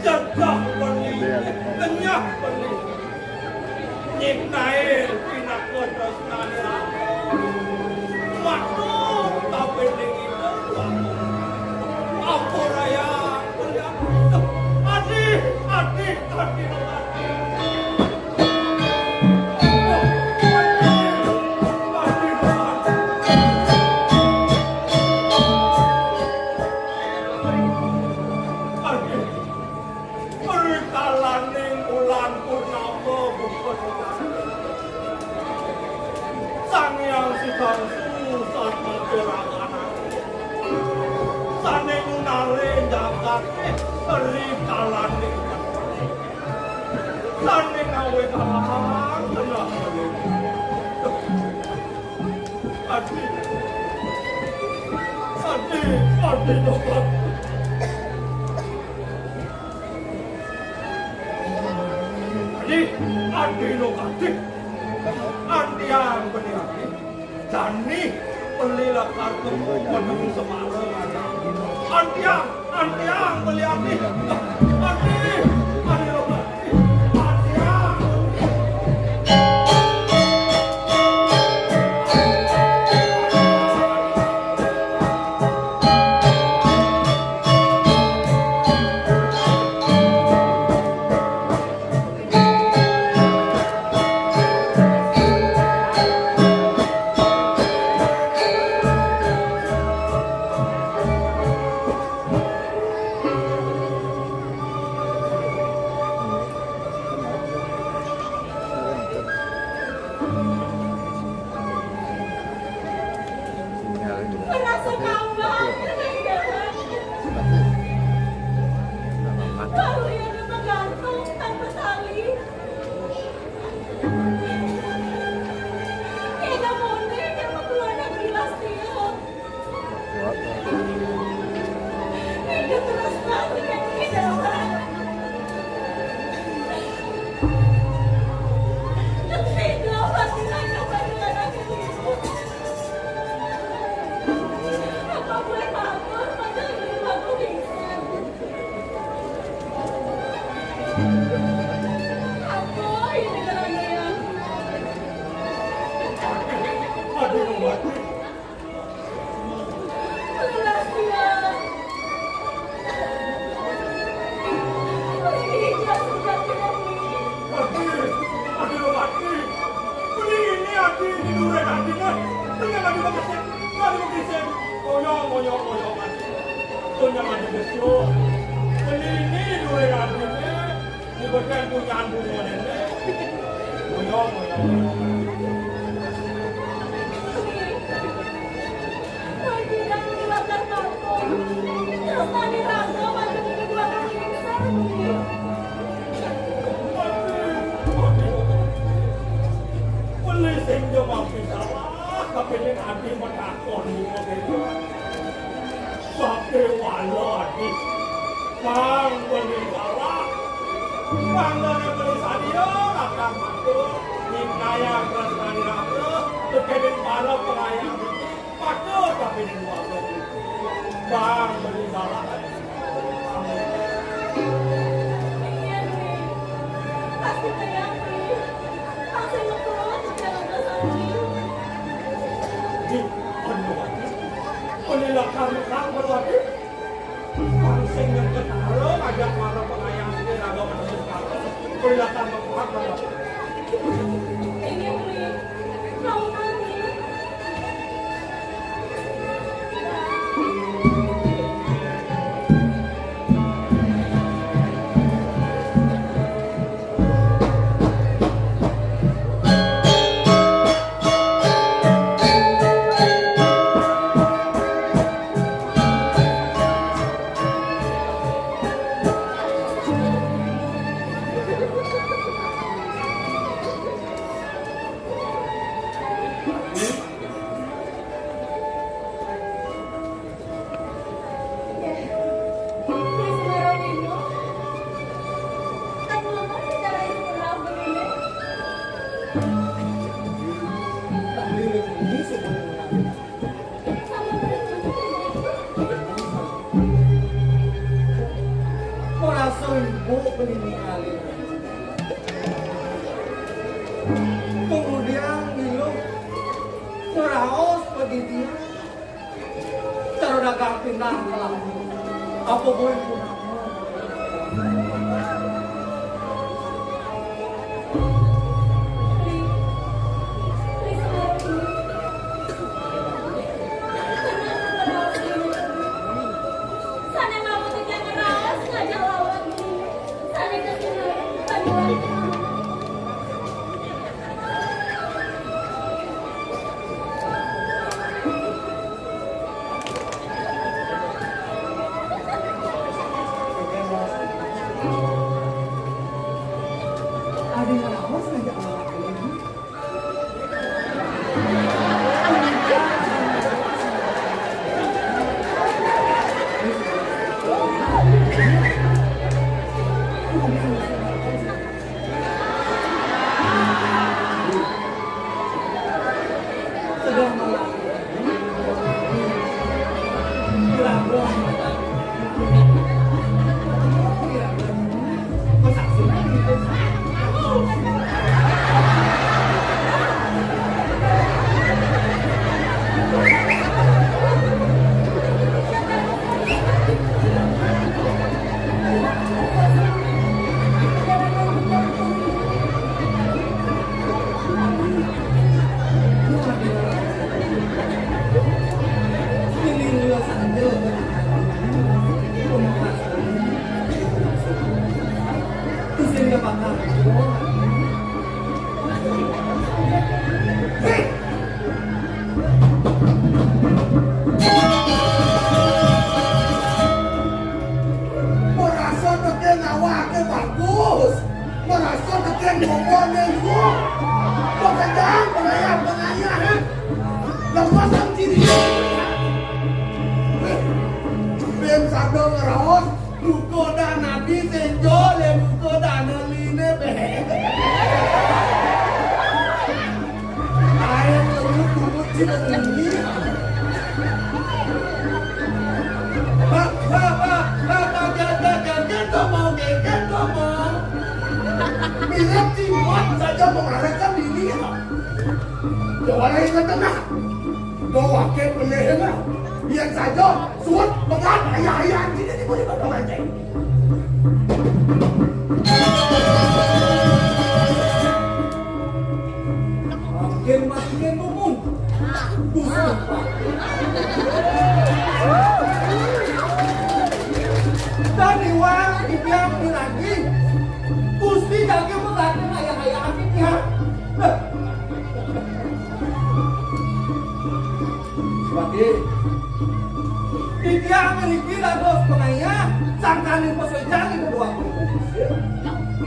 jejak beli, kenyah beli. Nyiptae pinaka tresnane. Waduh, tapi ning itu, ampun, ayah, beli. Adi, adi, adi, adi. Rikalaning ulan purnama buka. Sang Hyang Sidangsu satmaka ragana. Sane ngunale jagat, eh, rikalaning. Sane ngawe kalang tengah. Adi. Adi, adi, adi. Adi, adi, lo, adi. Andiang, beli, adi. Jani beli lakar temu, menemu semara, adi. Andiang, andiang, beli, adi. Adi, adi, lo, adi. Andiang. Merasa kalah, Baru yang menggantung tanpa tali. Ida mone yang mengeluarkan bilas dia. Ida terus mati dan ida. Terus ida mati hanya pada anak ibu. Apa boleh Apa ini kerana yang Aduh, mati. Lelah dia. Pergi, dia sudah tidak. Aduh, aduh, mati. Beli ini, aduh, ini duren, aduh, ini. Tengah lagi bekesin, lagi bekesin. Oyong, oyong, oyong, aduh. Tengah lagi besul. Beli ini duren, aduh, ini. Ini bukan punya aduh, ini. Oyong, oyong, oyong. Beli sing yo mampir salah, tapi ning ati matakon. Sape wala ati. Bang, beli salah. Bang, dene beli sadia, lakar matur. Nikaya prasnani raga, tekening para pengayam. Patur tapi ning warung. Bang, beli salah. Iya, Dwi. Pasti kaya aku. Aku yang ngeplot, jangan dosa, Dwi. Di, anu, anu, lakar-lakar, anu, anu. Bang sing nyengket karo ngajak para pengayam iki raga menunggu. Kelihatan banget. Iya, Dwi. Kamu mati. Ora iso ibu penini alit. Kemudian ngilu ngeraos padidian. Cara dagang pindah ke laut. Apa boleh pun. Merasa teke ngawake bagus. Merasa teke ngomone luwih. Pekedang pengayah-pengayah, ha? Lepasan diri. Ben sadar ngeros. Buka dah nabi senjo le buka dah neline be. Air turut turut cina bunyi. Pak, pak, pak, pak, pak, jangan, jangan, jangan, jangan, jangan, jangan, jangan, jangan, Kuat saja mengarahkan diri, ya. Coba lagi ke tengah. Doa ke pelihara. Biar saja suat pegat ayah-ayah kita di bawah pancing. Makin, makin ngomong. Busuk. Tadi wah, dibilang lagi. Gusti jaga pegat ayah-ayah kita. Nah. Sebagai titiang ngriki dados pangayah, sangkaning pasejan ing kedua kubu.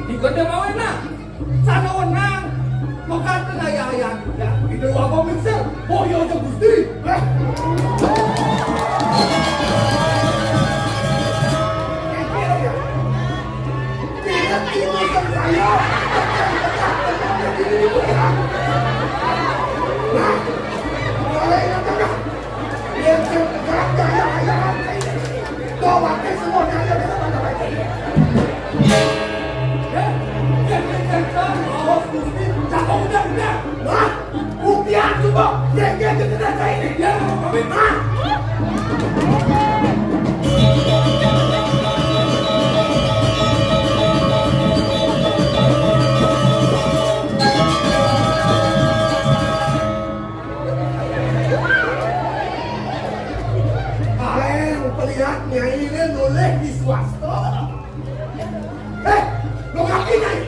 Dikene mawena, sana wenang, mekaten ayah-ayah kita. Ida Waba Mingsil, boya aja Gusti. Eh. Tidak, ini bukan saya. Nah, mulai tengah. Biar saya pegang gaya-gayaan ini. Bawa ke semua gaya dalam mata baca. Ya, ya, ya, ya, awas, Gusti. Cakap udah, udah. Wah, buktian coba. Ya, ya, ya, ya, ya, ini. Ya, pamit. Nah. Ae, pelihat Nyai ne nolih di swasta. Eh, lo kaki, Nyai.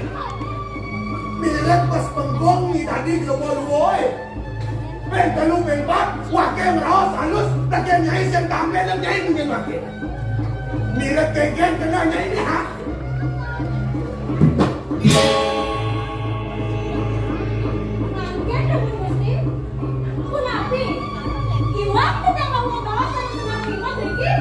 Milet pas pengkong ni tadi ke luar-luar, eh. Peng telu, peng pat, wakil raos halus, tak Nyai sing tampil, Nyai mungkin wakil. Milet kengkeng kena Nyai ni, ha? Mangke, Gusti. Punapi? Iwak kita mau ngebahas sama senang iwak, Riki?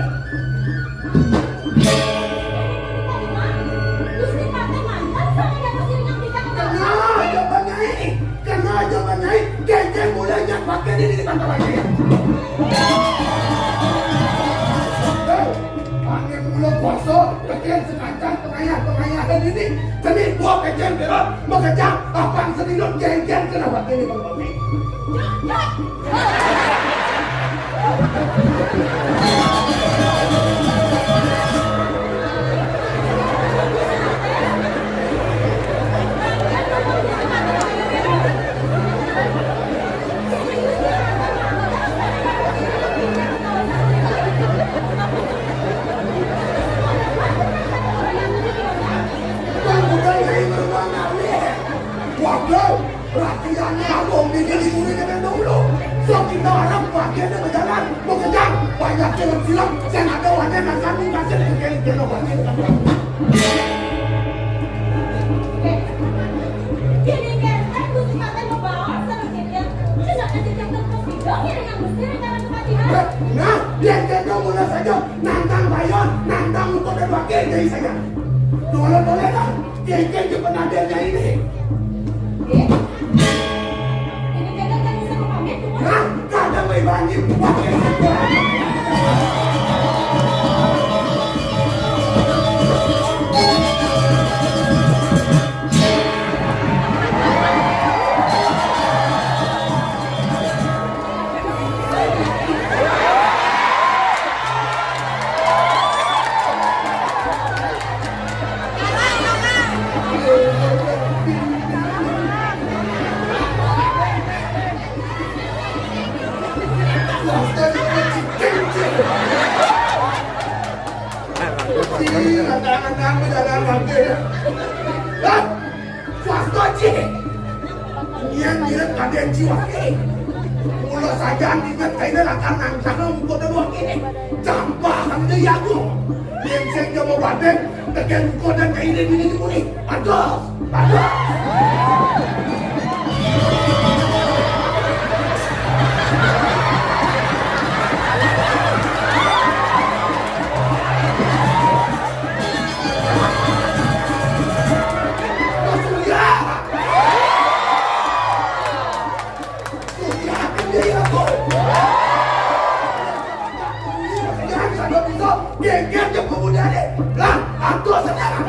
Gusti pakai mantan sama dia masih yang tidak kenal. Kenal aja, Bang Nyai. Kenal aja, Bang Nyai. Kengkeng mulai nyat pakai ini di pantai lagi, ya. Eh, angin mula kuasa, tekan sekancan pengayah-pengayahan ini. Seni dua kejam berat, mengejam, apang sedinut, geng-geng, kenapa ini, Bang Bobby? Waduh, latihannya abang bikin di sini dengan dulu. So kita harap bagiannya berjalan, mau kejar, banyak film-film, saya nggak tahu ada nang kami kasih ke kiri, ke depan, ke depan. Jadi, kan, aku sempat mau bawa sama kita. Terus ada kita terus dong, ya, dengan Gusti, dengan kematian. Nah, dia kena mula saja, nantang bayar, nantang untuk dan wakil dari saya. Tolong, tolong, lah. Kengkeng ke penampilnya ini. Eh? Ini kagak kan bisa pamit, tuh. Hah? Kagak mau ibangin. Wah, kengkeng. Ih, anak-anak berjalan lagi. Hah? Swasta, Cik. Niat-niat kadén jiwa, eh. Mula sajan inget kaina lakar nangkana muka dan wak ini. Campah anda yago. Yén sing jaba wadén, tekén muka dan kaina dini dipuni. Aduh, aduh. Geger je pemuda ni. Lah, atur sekarang.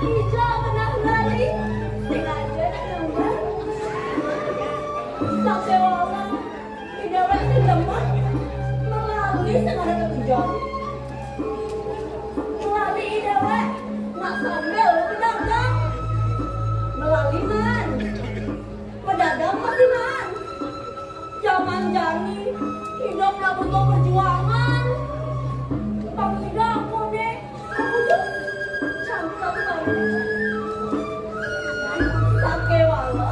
Ija benar lali, sing ada nang gambar. Sakéwala, I déwék sing demen, melali sing ada tetujon. Melali I déwék, nak sambil bedagang. Melali man. Bedagang masih man. Jaman jani, hidup nak butuh perjuangan. Pang sida aku né, aku tuh cangkem banget. Sakéwala,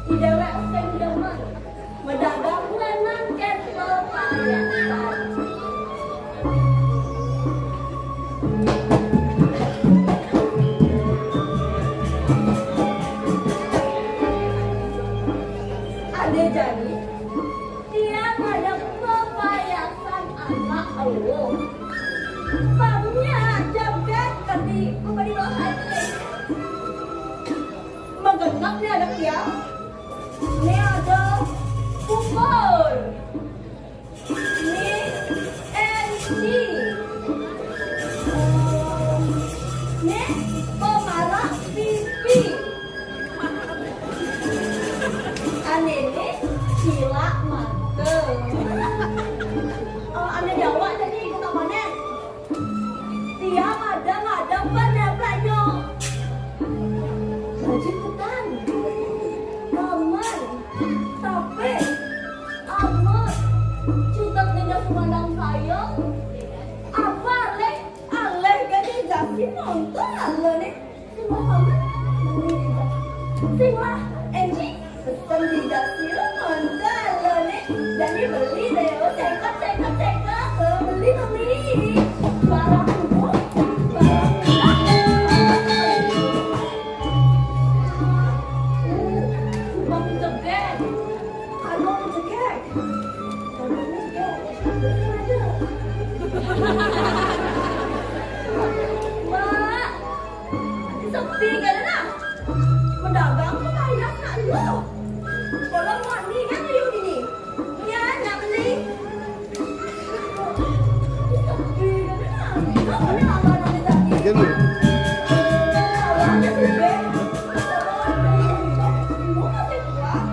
I déwék sing demen. Bedagang kuénan kén pepayasan. Ada jani, tiang ada pepayasan anak eluh. Pamnya jam kén keti memberi dosa ini. Menggenap nih anak tiang. Ini ada bubur. Ini N G. Ini pemarah pipi. Ané ini cilak mata. Oh, ané Jawa jadi ikut apa nih? Tiang ada ngadep penepleknya. Baju kutang. Kamar. Tapé. Amat. Cutet ninga sumandang saya. Apa leh? Aleh gé di jasi nonton alé né. Sing lah, Paman. Sing lah, Enji. Pesen di jasi nonton alé né. Jadi beli deh, oh, cekot, cekot, cekot. Oh, beli, beli. Barang dulu. Barang dulu. Bang Jegek. Anu Jegek. Bang Jegek. Mak, sepi kan, nah? Mendagang tuh kayak nak lu. Kalau mau nih kan, yuk ini. Ya, nak beli. Sepi kan, nah? Kau ada apa nanti tadi? Iya, Bu. Kalau ada sih, Beb. Kalau ada yang mau, mau masih kuat.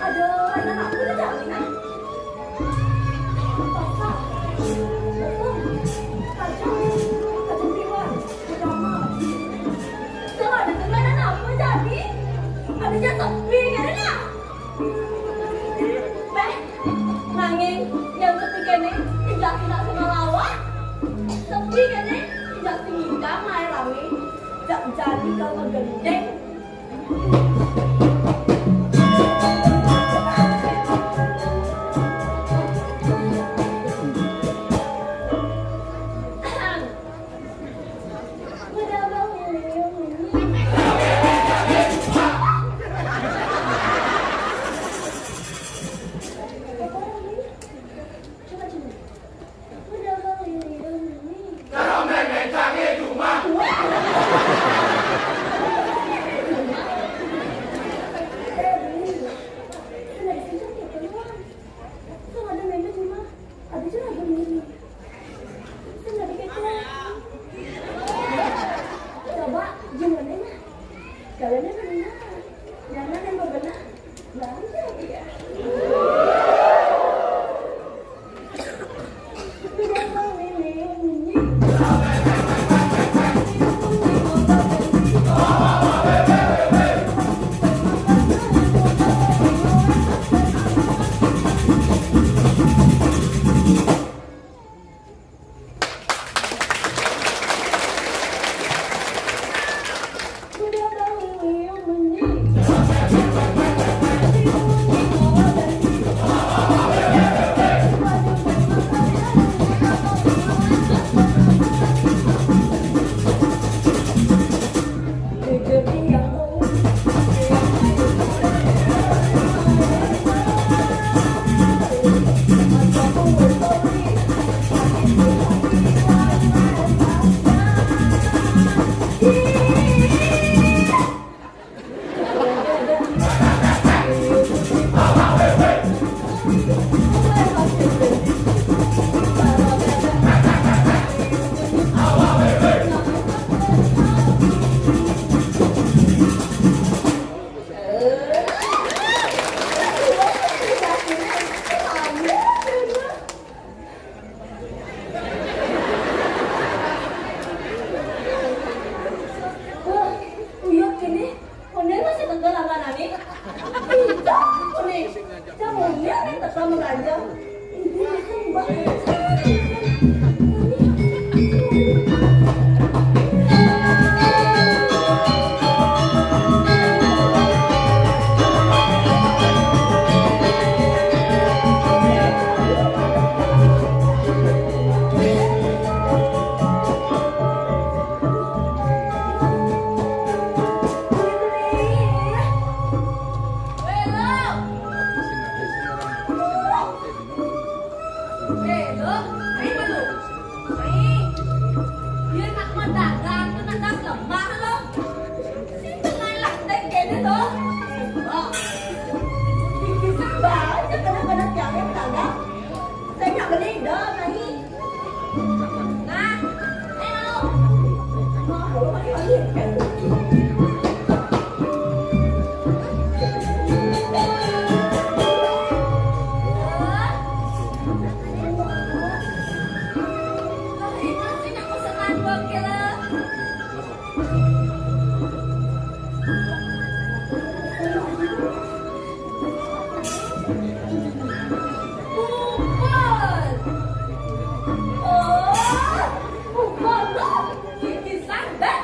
Ada anak aku udah jaminan. Pasar. Kacang. Kacang tiwar. Pertama. Kalau ada tekanan apa jadi? Ada jasa sepi kan, ya? Beh, nanging yang sepi kéné, tinggal tidak sama lawan. Sepi kéné, tinggal tinggal main rame. Jak jadi kalau gendeng. Coba, gimana, nah? Jalannya benar. Jalan yang benar. Belanja dia. Kumpul. Oh, kumpul. Bibisang, Mbak.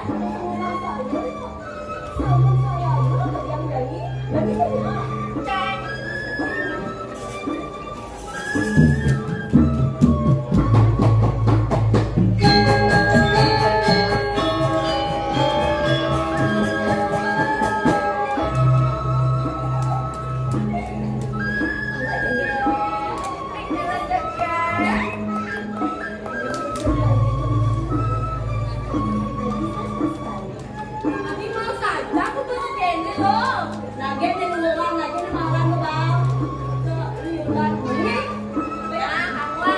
Sama saya, Mbak, yang nyanyi. Berarti saya. Cek. Tapi mau saja aku tuh kene loh. Lagi ada orang lagi ada makan tuh, Bang. Tuh, liuran ini. Ya, aku.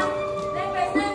Saya pesen.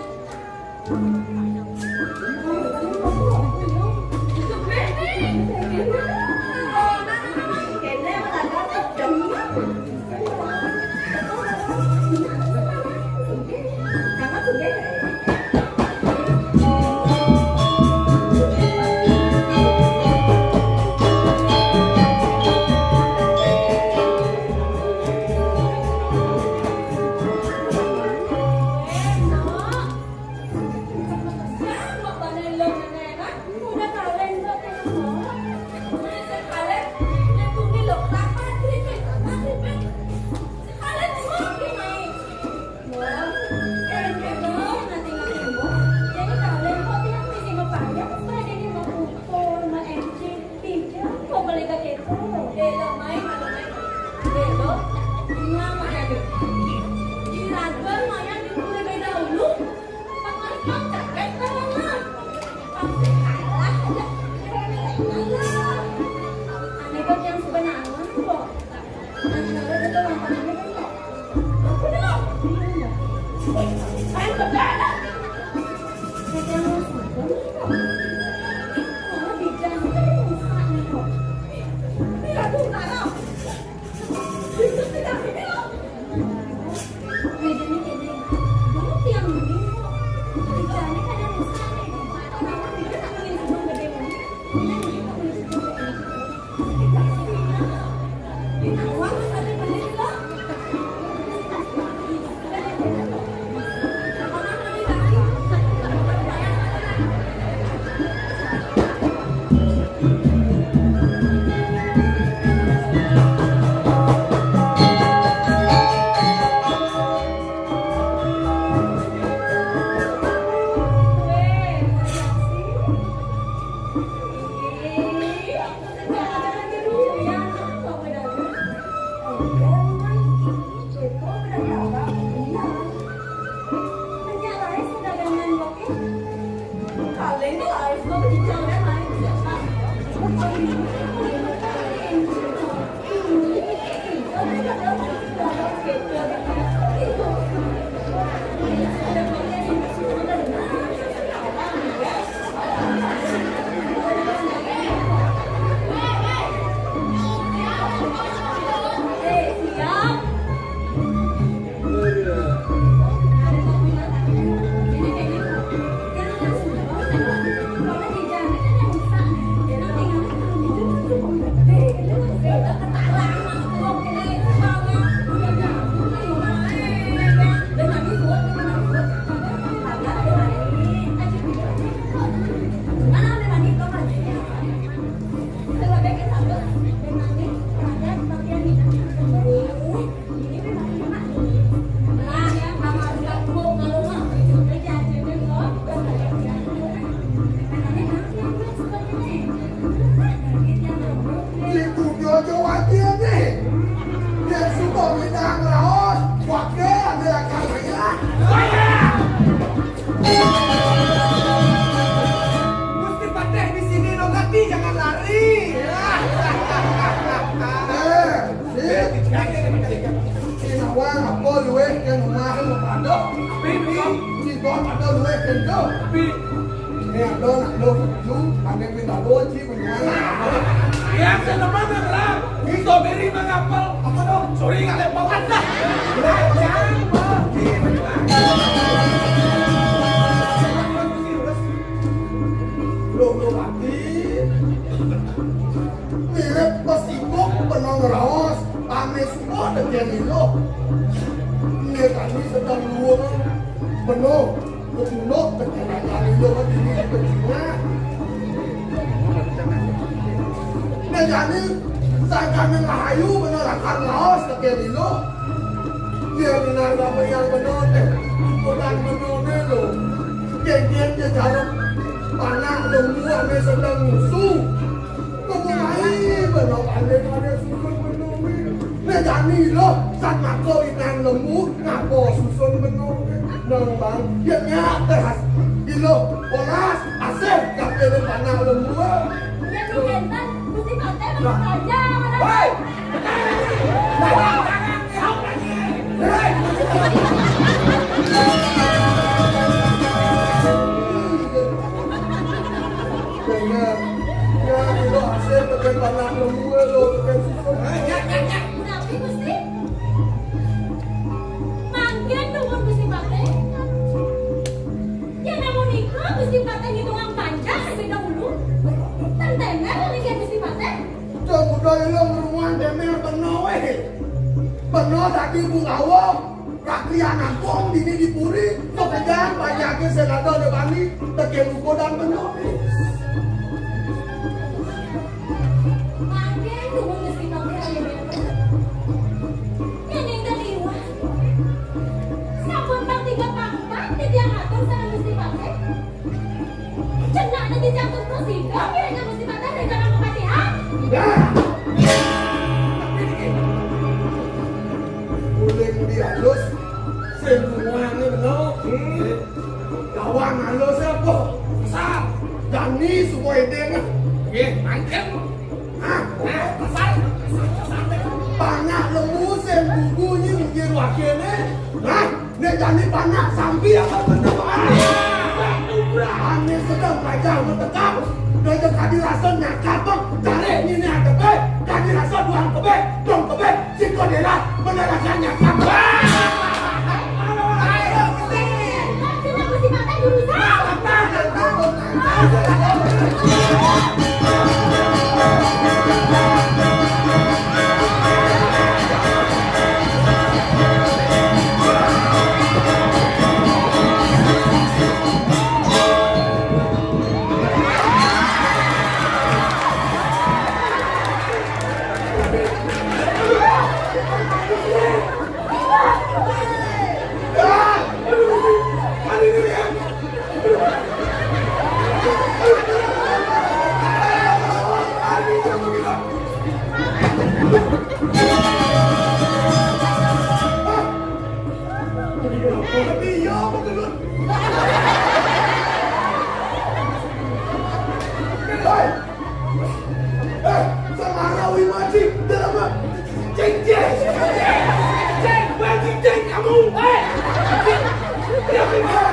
Iku Jojo Wati ini. Dia suka minta raos, wakil ada yang kaya. Gusti Patih di sini, no ganti, jangan lari. Eh, si Nawang apa luwih ke rumah lu pada? Tapi si Don ada luwih ke itu. Ini ada nak lu, lu, ada pindah doji. Yang seneman adalah strawberry mengapel. Apa dong? Sorry, nggak lewat. Loh, loh, mati. Semua tekén Iluh. Né jani sedeng luung. Benung. Kebunuk tekén Iluh, dini kebunuk. Nah, jani sangkané rahayu benung lakar laos tekén Iluh. Yén ngarep yang benung téh, ikutan benungé lo. Kénkén jejaring panak lembu ané sedeng ngusu. Kebunai benung ané ané susun benungé. Nah, jani lo, sang mako inan lembu, ngapa susun benungé. Nang bang, yén nyak téh, Iluh, olas, asih, kabéh panak lembu. Yén kénten, Gusti Patih. Lah. Raja, mana? Hei! Bener. Ya, Iluh asih, pakai panak lembu, lo, pakai susun. Hei, ya, ya, ya. Punapi, Gusti? Mangkin nuwun Gusti Patih. Yén namunika Gusti Patih ngitungang panjang lebih dahulu. Ten témér niki Gusti Patih. Coba Iluh ngrunguang témér benung wé. Benung dadi Bungkawa. Rakyat agung dini di puri. Kok kejang panjangé sing ada di Bali. Tekén ukudan benung. Mangkin nuwun Gusti Patih. Yén ingkang liwat. Sampun pang tiga pangkat titiang atur sareng Gusti Patih. Cenah dadi jatuh prasida, pirengang Gusti Patih ring jalan kapatihan. Nah. Uling dialus, sing bunguané benung. Hmm. Gawang alus apa? Besar. Dani suka édéng. Nggih, mangkin. Hah? Hah? Besar. Panak lembu sing gugu nyi mungkin wakéné. Hah? Né jani panak sampi apa bener? Ah! Ané sedeng gajah metekap. Dadi kadi rasa nyakap, tarik nyiné adepé, kadi rasa duang kebé, dong kebé. Siko dera, bener rasanya. Hei! Eh, Semara Wimaji, dalam apa? Ceng, ceng, ceng, ceng, bagi ceng kamu. Hei! Tidak, tidak,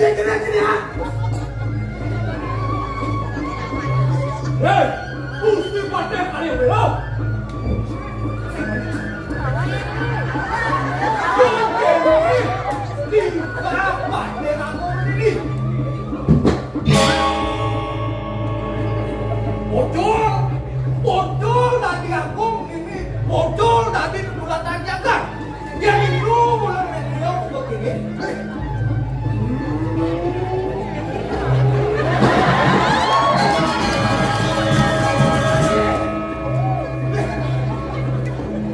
tidak, tidak, tidak. Hei, Gusti Patih Kaliwéla. Tingkah Patih Agung ini. Bocor, bocor dadi agung ini, bocor dadi kedaulatan jagat. Yén itu mula media begini.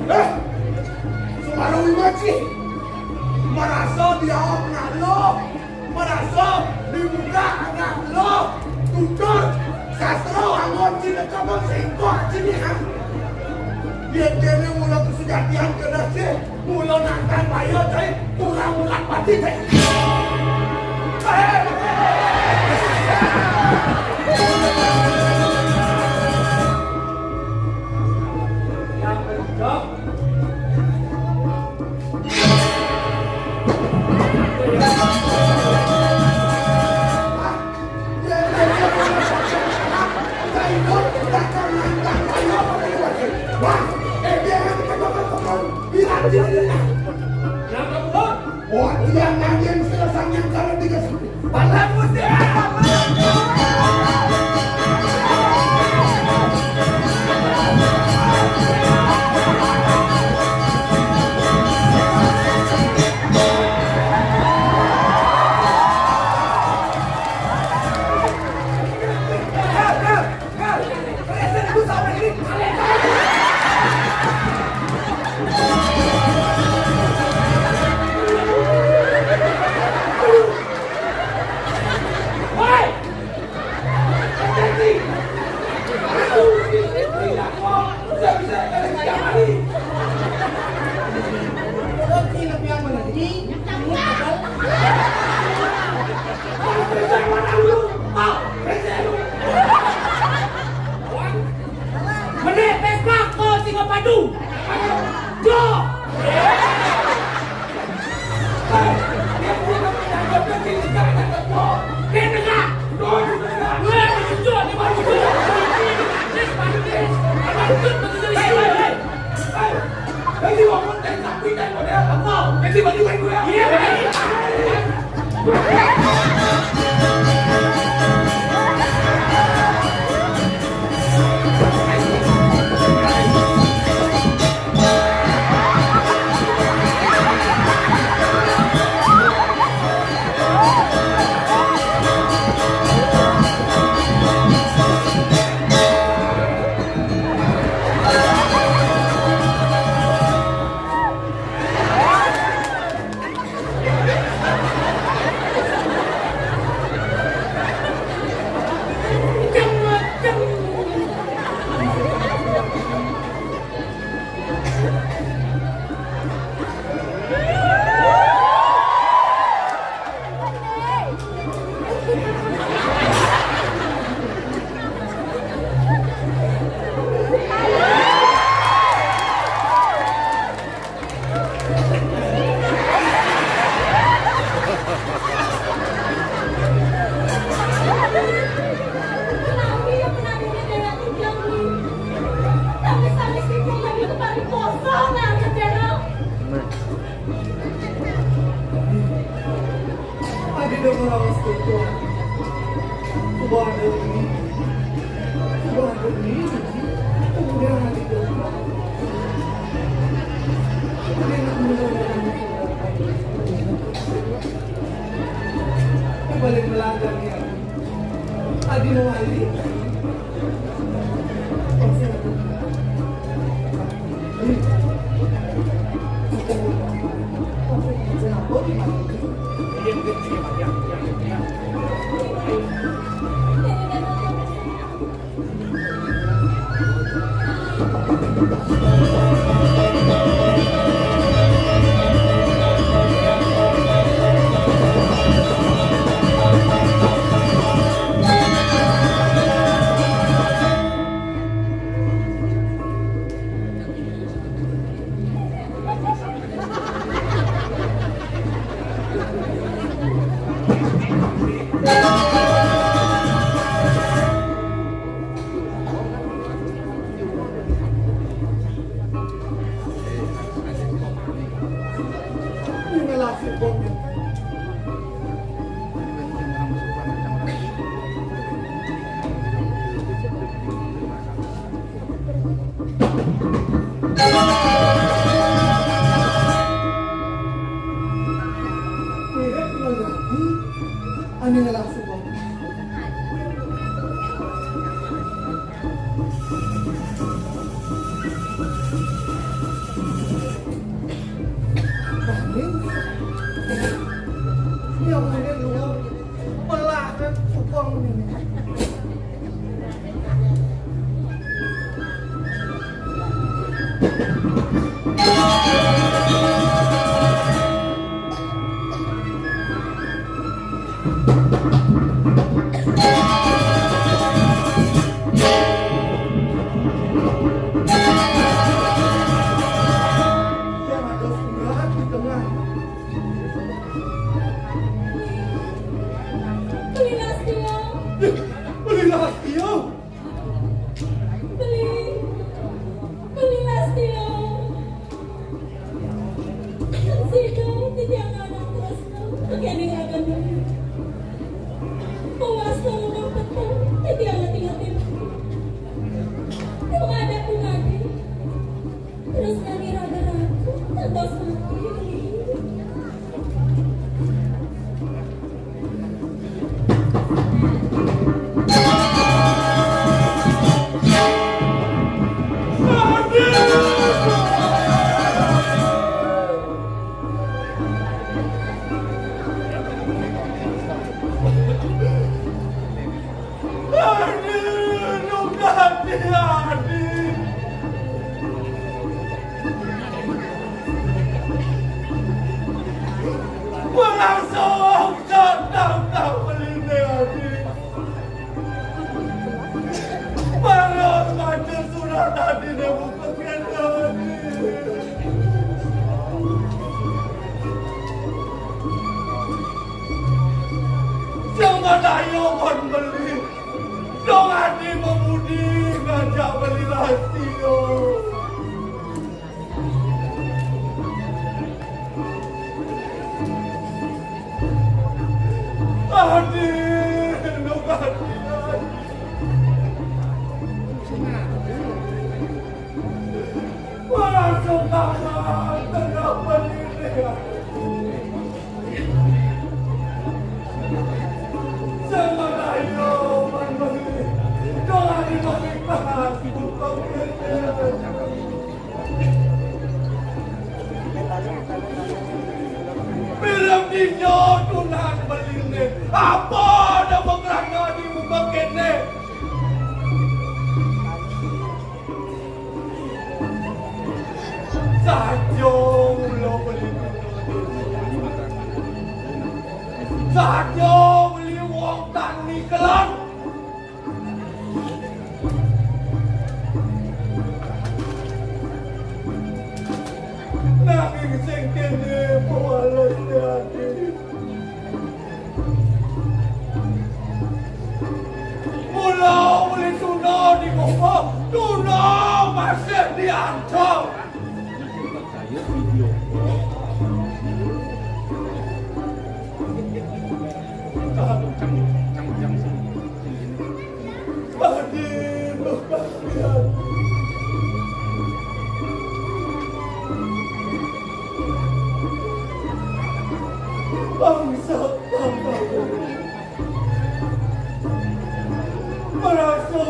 Eh, Semara Wimaji, merasa dia anak lo. Merasa dibuka anak lo, tutur sastra anggon cinekep singkok cinihan. Yén kéné mula kesejatian kéné sih, mula nantang baya cai, kurang mulat pati cai. Yang kedua, Yang kamu, oh, yang nangin sila sang yang kalau tiga sampai. Balang mesti. Mene Vespa ko singo padu. Jo. Balik melanggar niya. Adi mo ali. Ane nga langsung. Yang ini luar, malah kan tukang ini. Beli Lastio. Beli Lastio. Beli. Beli Lastio. Ida, titiang anak tresna, kéné raga. Puas lolong peteng, titiang ngerti-ngerti. Dumadak, dumadak. Tresna raga, raga, kantos mati. Langsung datang tak melindungi. Malah baca surat tadi dia buka kereta. Siapa daya kon beli? Dong adi memudi ngajak beli rasio. Adi, nuk adi. Masuk tangan, kenapa ini? Sama ayo, man beli. Doa di balik bahas, tukang kerja. Film dinyo tunan beliné. Apa ada magrana di muka kéné? Sajo ulo beli. Sajo beli wong tani kelon. Nanging sing kéné pawales ati. Mula uli tuna dikukuh, tuna masih diancam. Padi, bangsa, bangsa. Merasa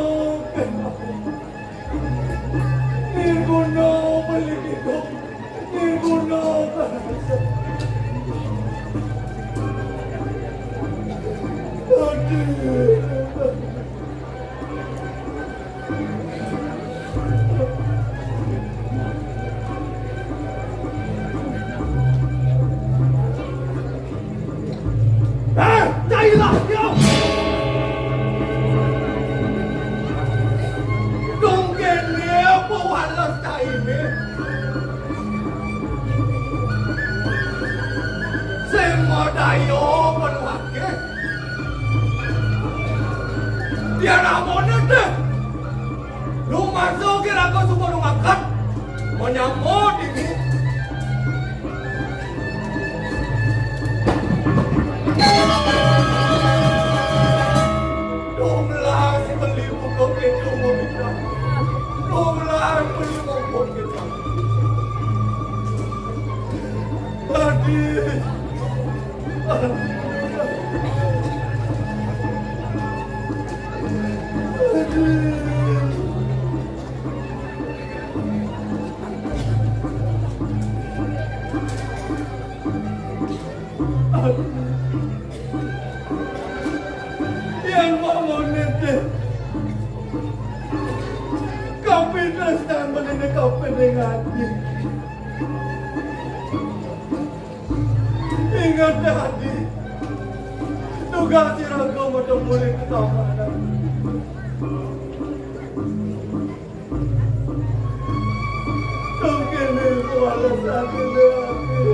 kena. Nirguna beli hidup. Nirguna merasa. Aduh. Eh, cailah kau! Dong kéné apa wales cainé? Sing madaya menuhake. Biar amoné deh. Lu masuk ke raga sumur makan. Menyambut ini. Dua belas beli buku itu mau minta. Dua belas beli buku itu. Tadi. Yén mau ngoné deh. Kapinesan menine kapining ati. Ingat deh, Adi. Tugas iraga mata mulih ke tamanan. Kang kéné kuwales atiné, Adi.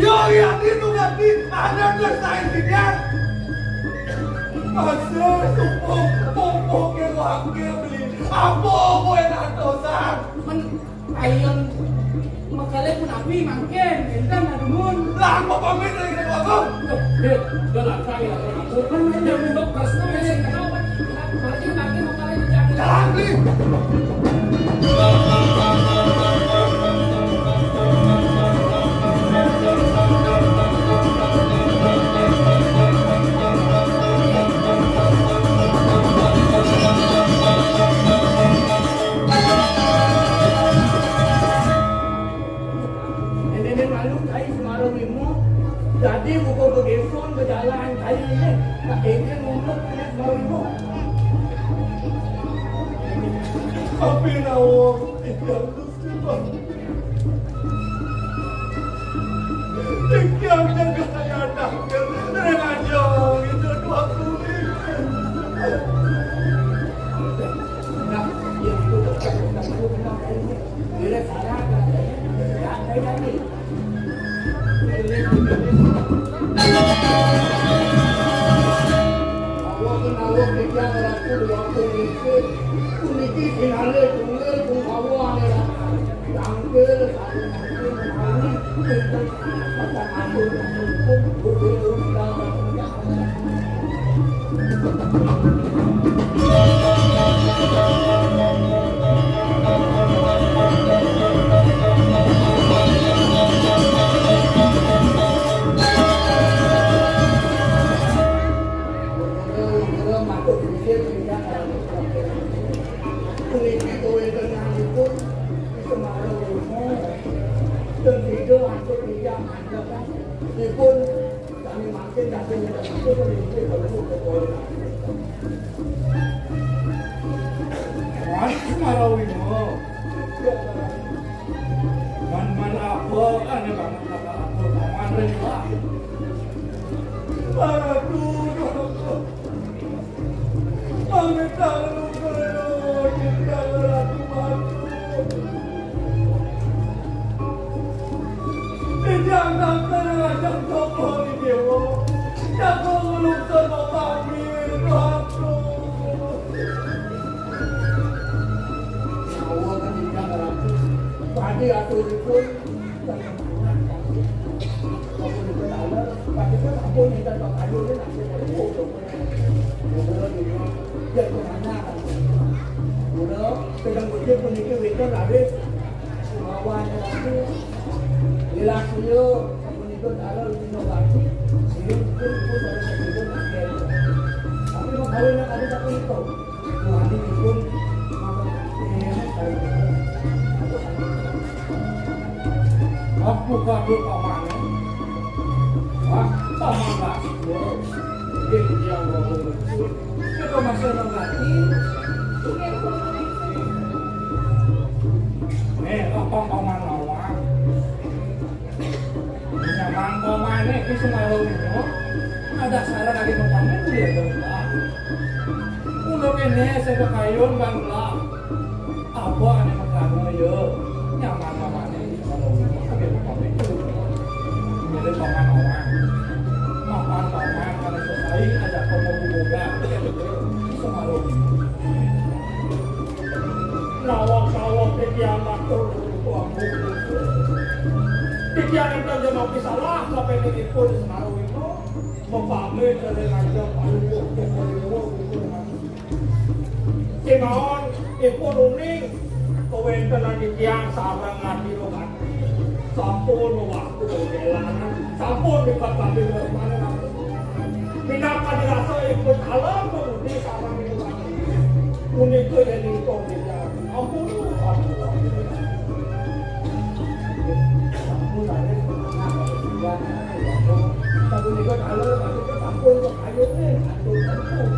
Yo, ya, di nu ganti, ada terus lain dia. Masih sumpuk, sumpuk ke wakil beli. Apa kowe nak dosan? Men, ayon, megale pun api mangkin, enten adumun. Lah, apa pamit lagi ke aku? Tuh, Dit, udah lah, saya lah, orang aku. Kan ayo, besok pas namanya saya kenal, Pak. Mati, mati, megale di jalan. Jalan, beli. Ini malu kai Semarang Lima. Jadi buku begesong berjalan kai ini. Tak ingin ngumpet kai Semarang Lima. Tapi nawang, tidak. Demikian jaga saya anak. Remaja itu dua puluh. Nah, yang itu tak tahu kenapa ini. Bila salah, tak ada. Tak ada ni. Awak menawa kerja orang tu dua puluh. Puniki finale tunggal pun kawan ya. Tanggal satu April hari ini. Puniki kawéntenanipun Semara Wungu dan Ida antuk Ida Andakan. Ipun sami mangkin dadi nyebut puniki kawéntenan. Wan Semara Wungu. Man, man apa ané banget kata apa paman rela. Aduh, aduh. Pamit karo kula, Cipta Ratu Matu. Tijang sangkar ngajak sapa ri déwa. Jago nglungsur pamit, Ratu. Sawa kan Tijang Ratu. Badhe aturipun. Sampun dipun taler, pacekal sampun ingkang kakayun yen ampun. Mula dina, yen kemana? Mula, sedang wujud puniki wénten raris. Sumawon raris. Lila kuya, sampun dipun taler, dina wajib. Dina pun, pun, sampun dipun taler. Tapi, mengkawin yang ada satu itu. Tuhanipun matur. Aku kabur pamane. Wah, paman Laswa. Nggih, Hyang Prabu Laswa. Kita masih nang ati. Nih, apa paman lawan? Nyaman pamane ki Semara Wungu. Ada saran lagi pamane kuwi ya, Bang. Mula kene saya kayun, Bang. Apa ane makane ya? Nyaman pamane ki Semara Wungu. Ada pamane kuwi. Jadi paman orang. Mapan paman ane selesai ada kamu buka. Semara Wungu. Nawak-nawak titiang matur nuwun. Titiang enten jemati salah sapeneipun Semara Wungu, mapamit dene ngajeng paluwuh Semara Wungu. Kemawon ipun uning kawentenan titiang sareng ati rogati. Sampun waktu perjalanan, sampun lipat kami berpanen. Minangka dirasa ipun alam pemudi sareng ipun. Punika yen ipun tidak. Ampun, ampun, ampun. Sampun ada semangat, ada semangat. Sampun juga kalau sampun kok ayo nih, ampun, ampun.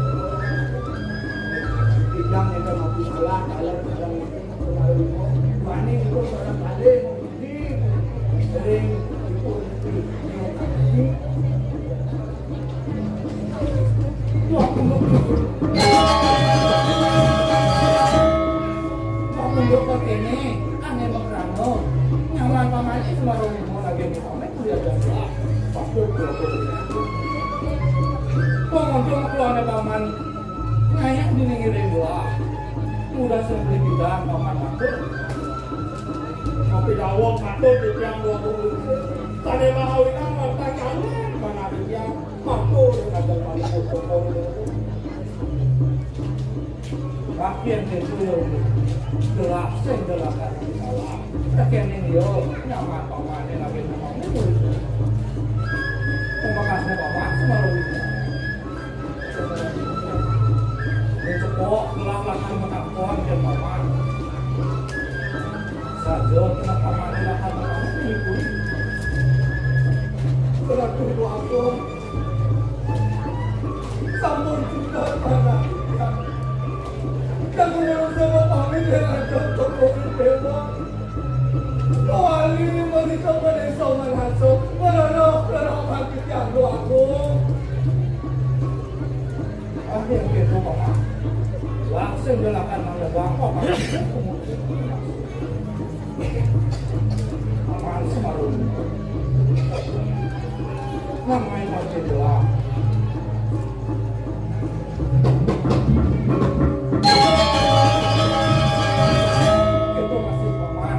Tidak, kita mau salah, kalau sedang itu, kalau itu, wani itu seorang kali. Wah, punduk. Wah, punduk kok kene, ane makrano. Nyaman Manis marung mau lagi nih, paman kuliah dan lah. Pasti kuliah kuliah. Pengunjung keluarnya paman. Ngayak di ninggirin lah. Udah sering beli bidang paman matur. Kopi dawet matur di tiang dua puluh. Tadi mahawinan warta jalan mana di tiang. Matur ada paman matur. Rakyat itu yo jelas sing jelas salah. Rakyat ini yo nyaman paman lagi nyaman itu. Pembekasnya paman semalam. Ini cepok gelang lakan menakon dan paman. Saja kena paman lakan menakon ini pun. Berarti itu aku. Sampun sudah tanah. Yang menurut saya pamit dengan Tuhan Dewa. Kawali menika menika manaso, merono merono kita aku. Akhir kita paman. Langsung gerakan mana bangkok. Aman semalam. Namanya masih gelap. Itu masih paman.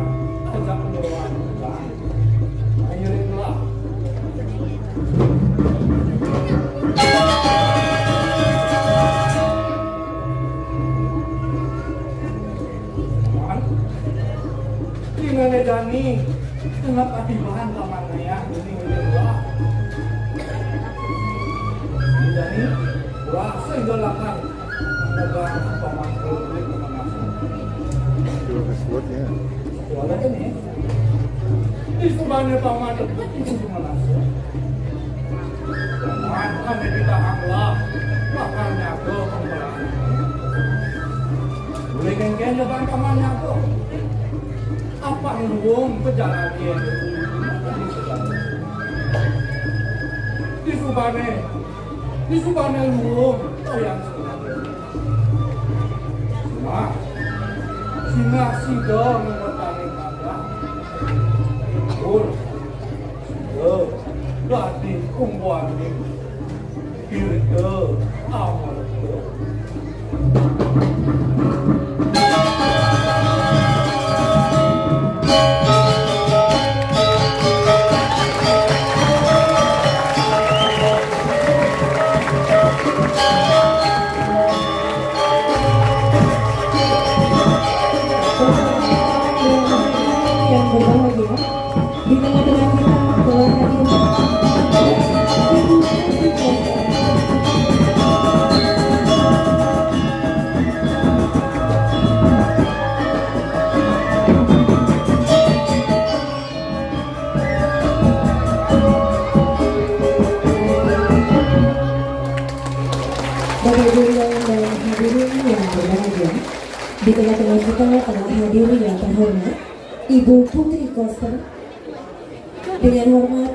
Ajak menyeruan juga. Ayo itulah. Paman. Gimana Jani? Kenapa tibahan paman naya ini udah. Jani, wah, saya galakan. Moga paman kulit paman. Suara ini. Di subane paman dekat di situ manasa. Paman kami kita Allah. Makanya ke pembelaan. Boleh kengken depan paman nyago. Apa ngelung pejalan dia? Di subane, di subane luung, kau yang sebenarnya. Nah, singa sida ngwetani kandhang. Pun, sida dadi kumpuaning irga amarga. Yang berbahagia, di tengah-tengah kita telah hadir Ibu Putri Koster. Bapak Ibu dan hadirin yang berbahagia, di tengah-tengah kita telah hadir yang terhormat Ibu Putri Koster. Dengan hormat,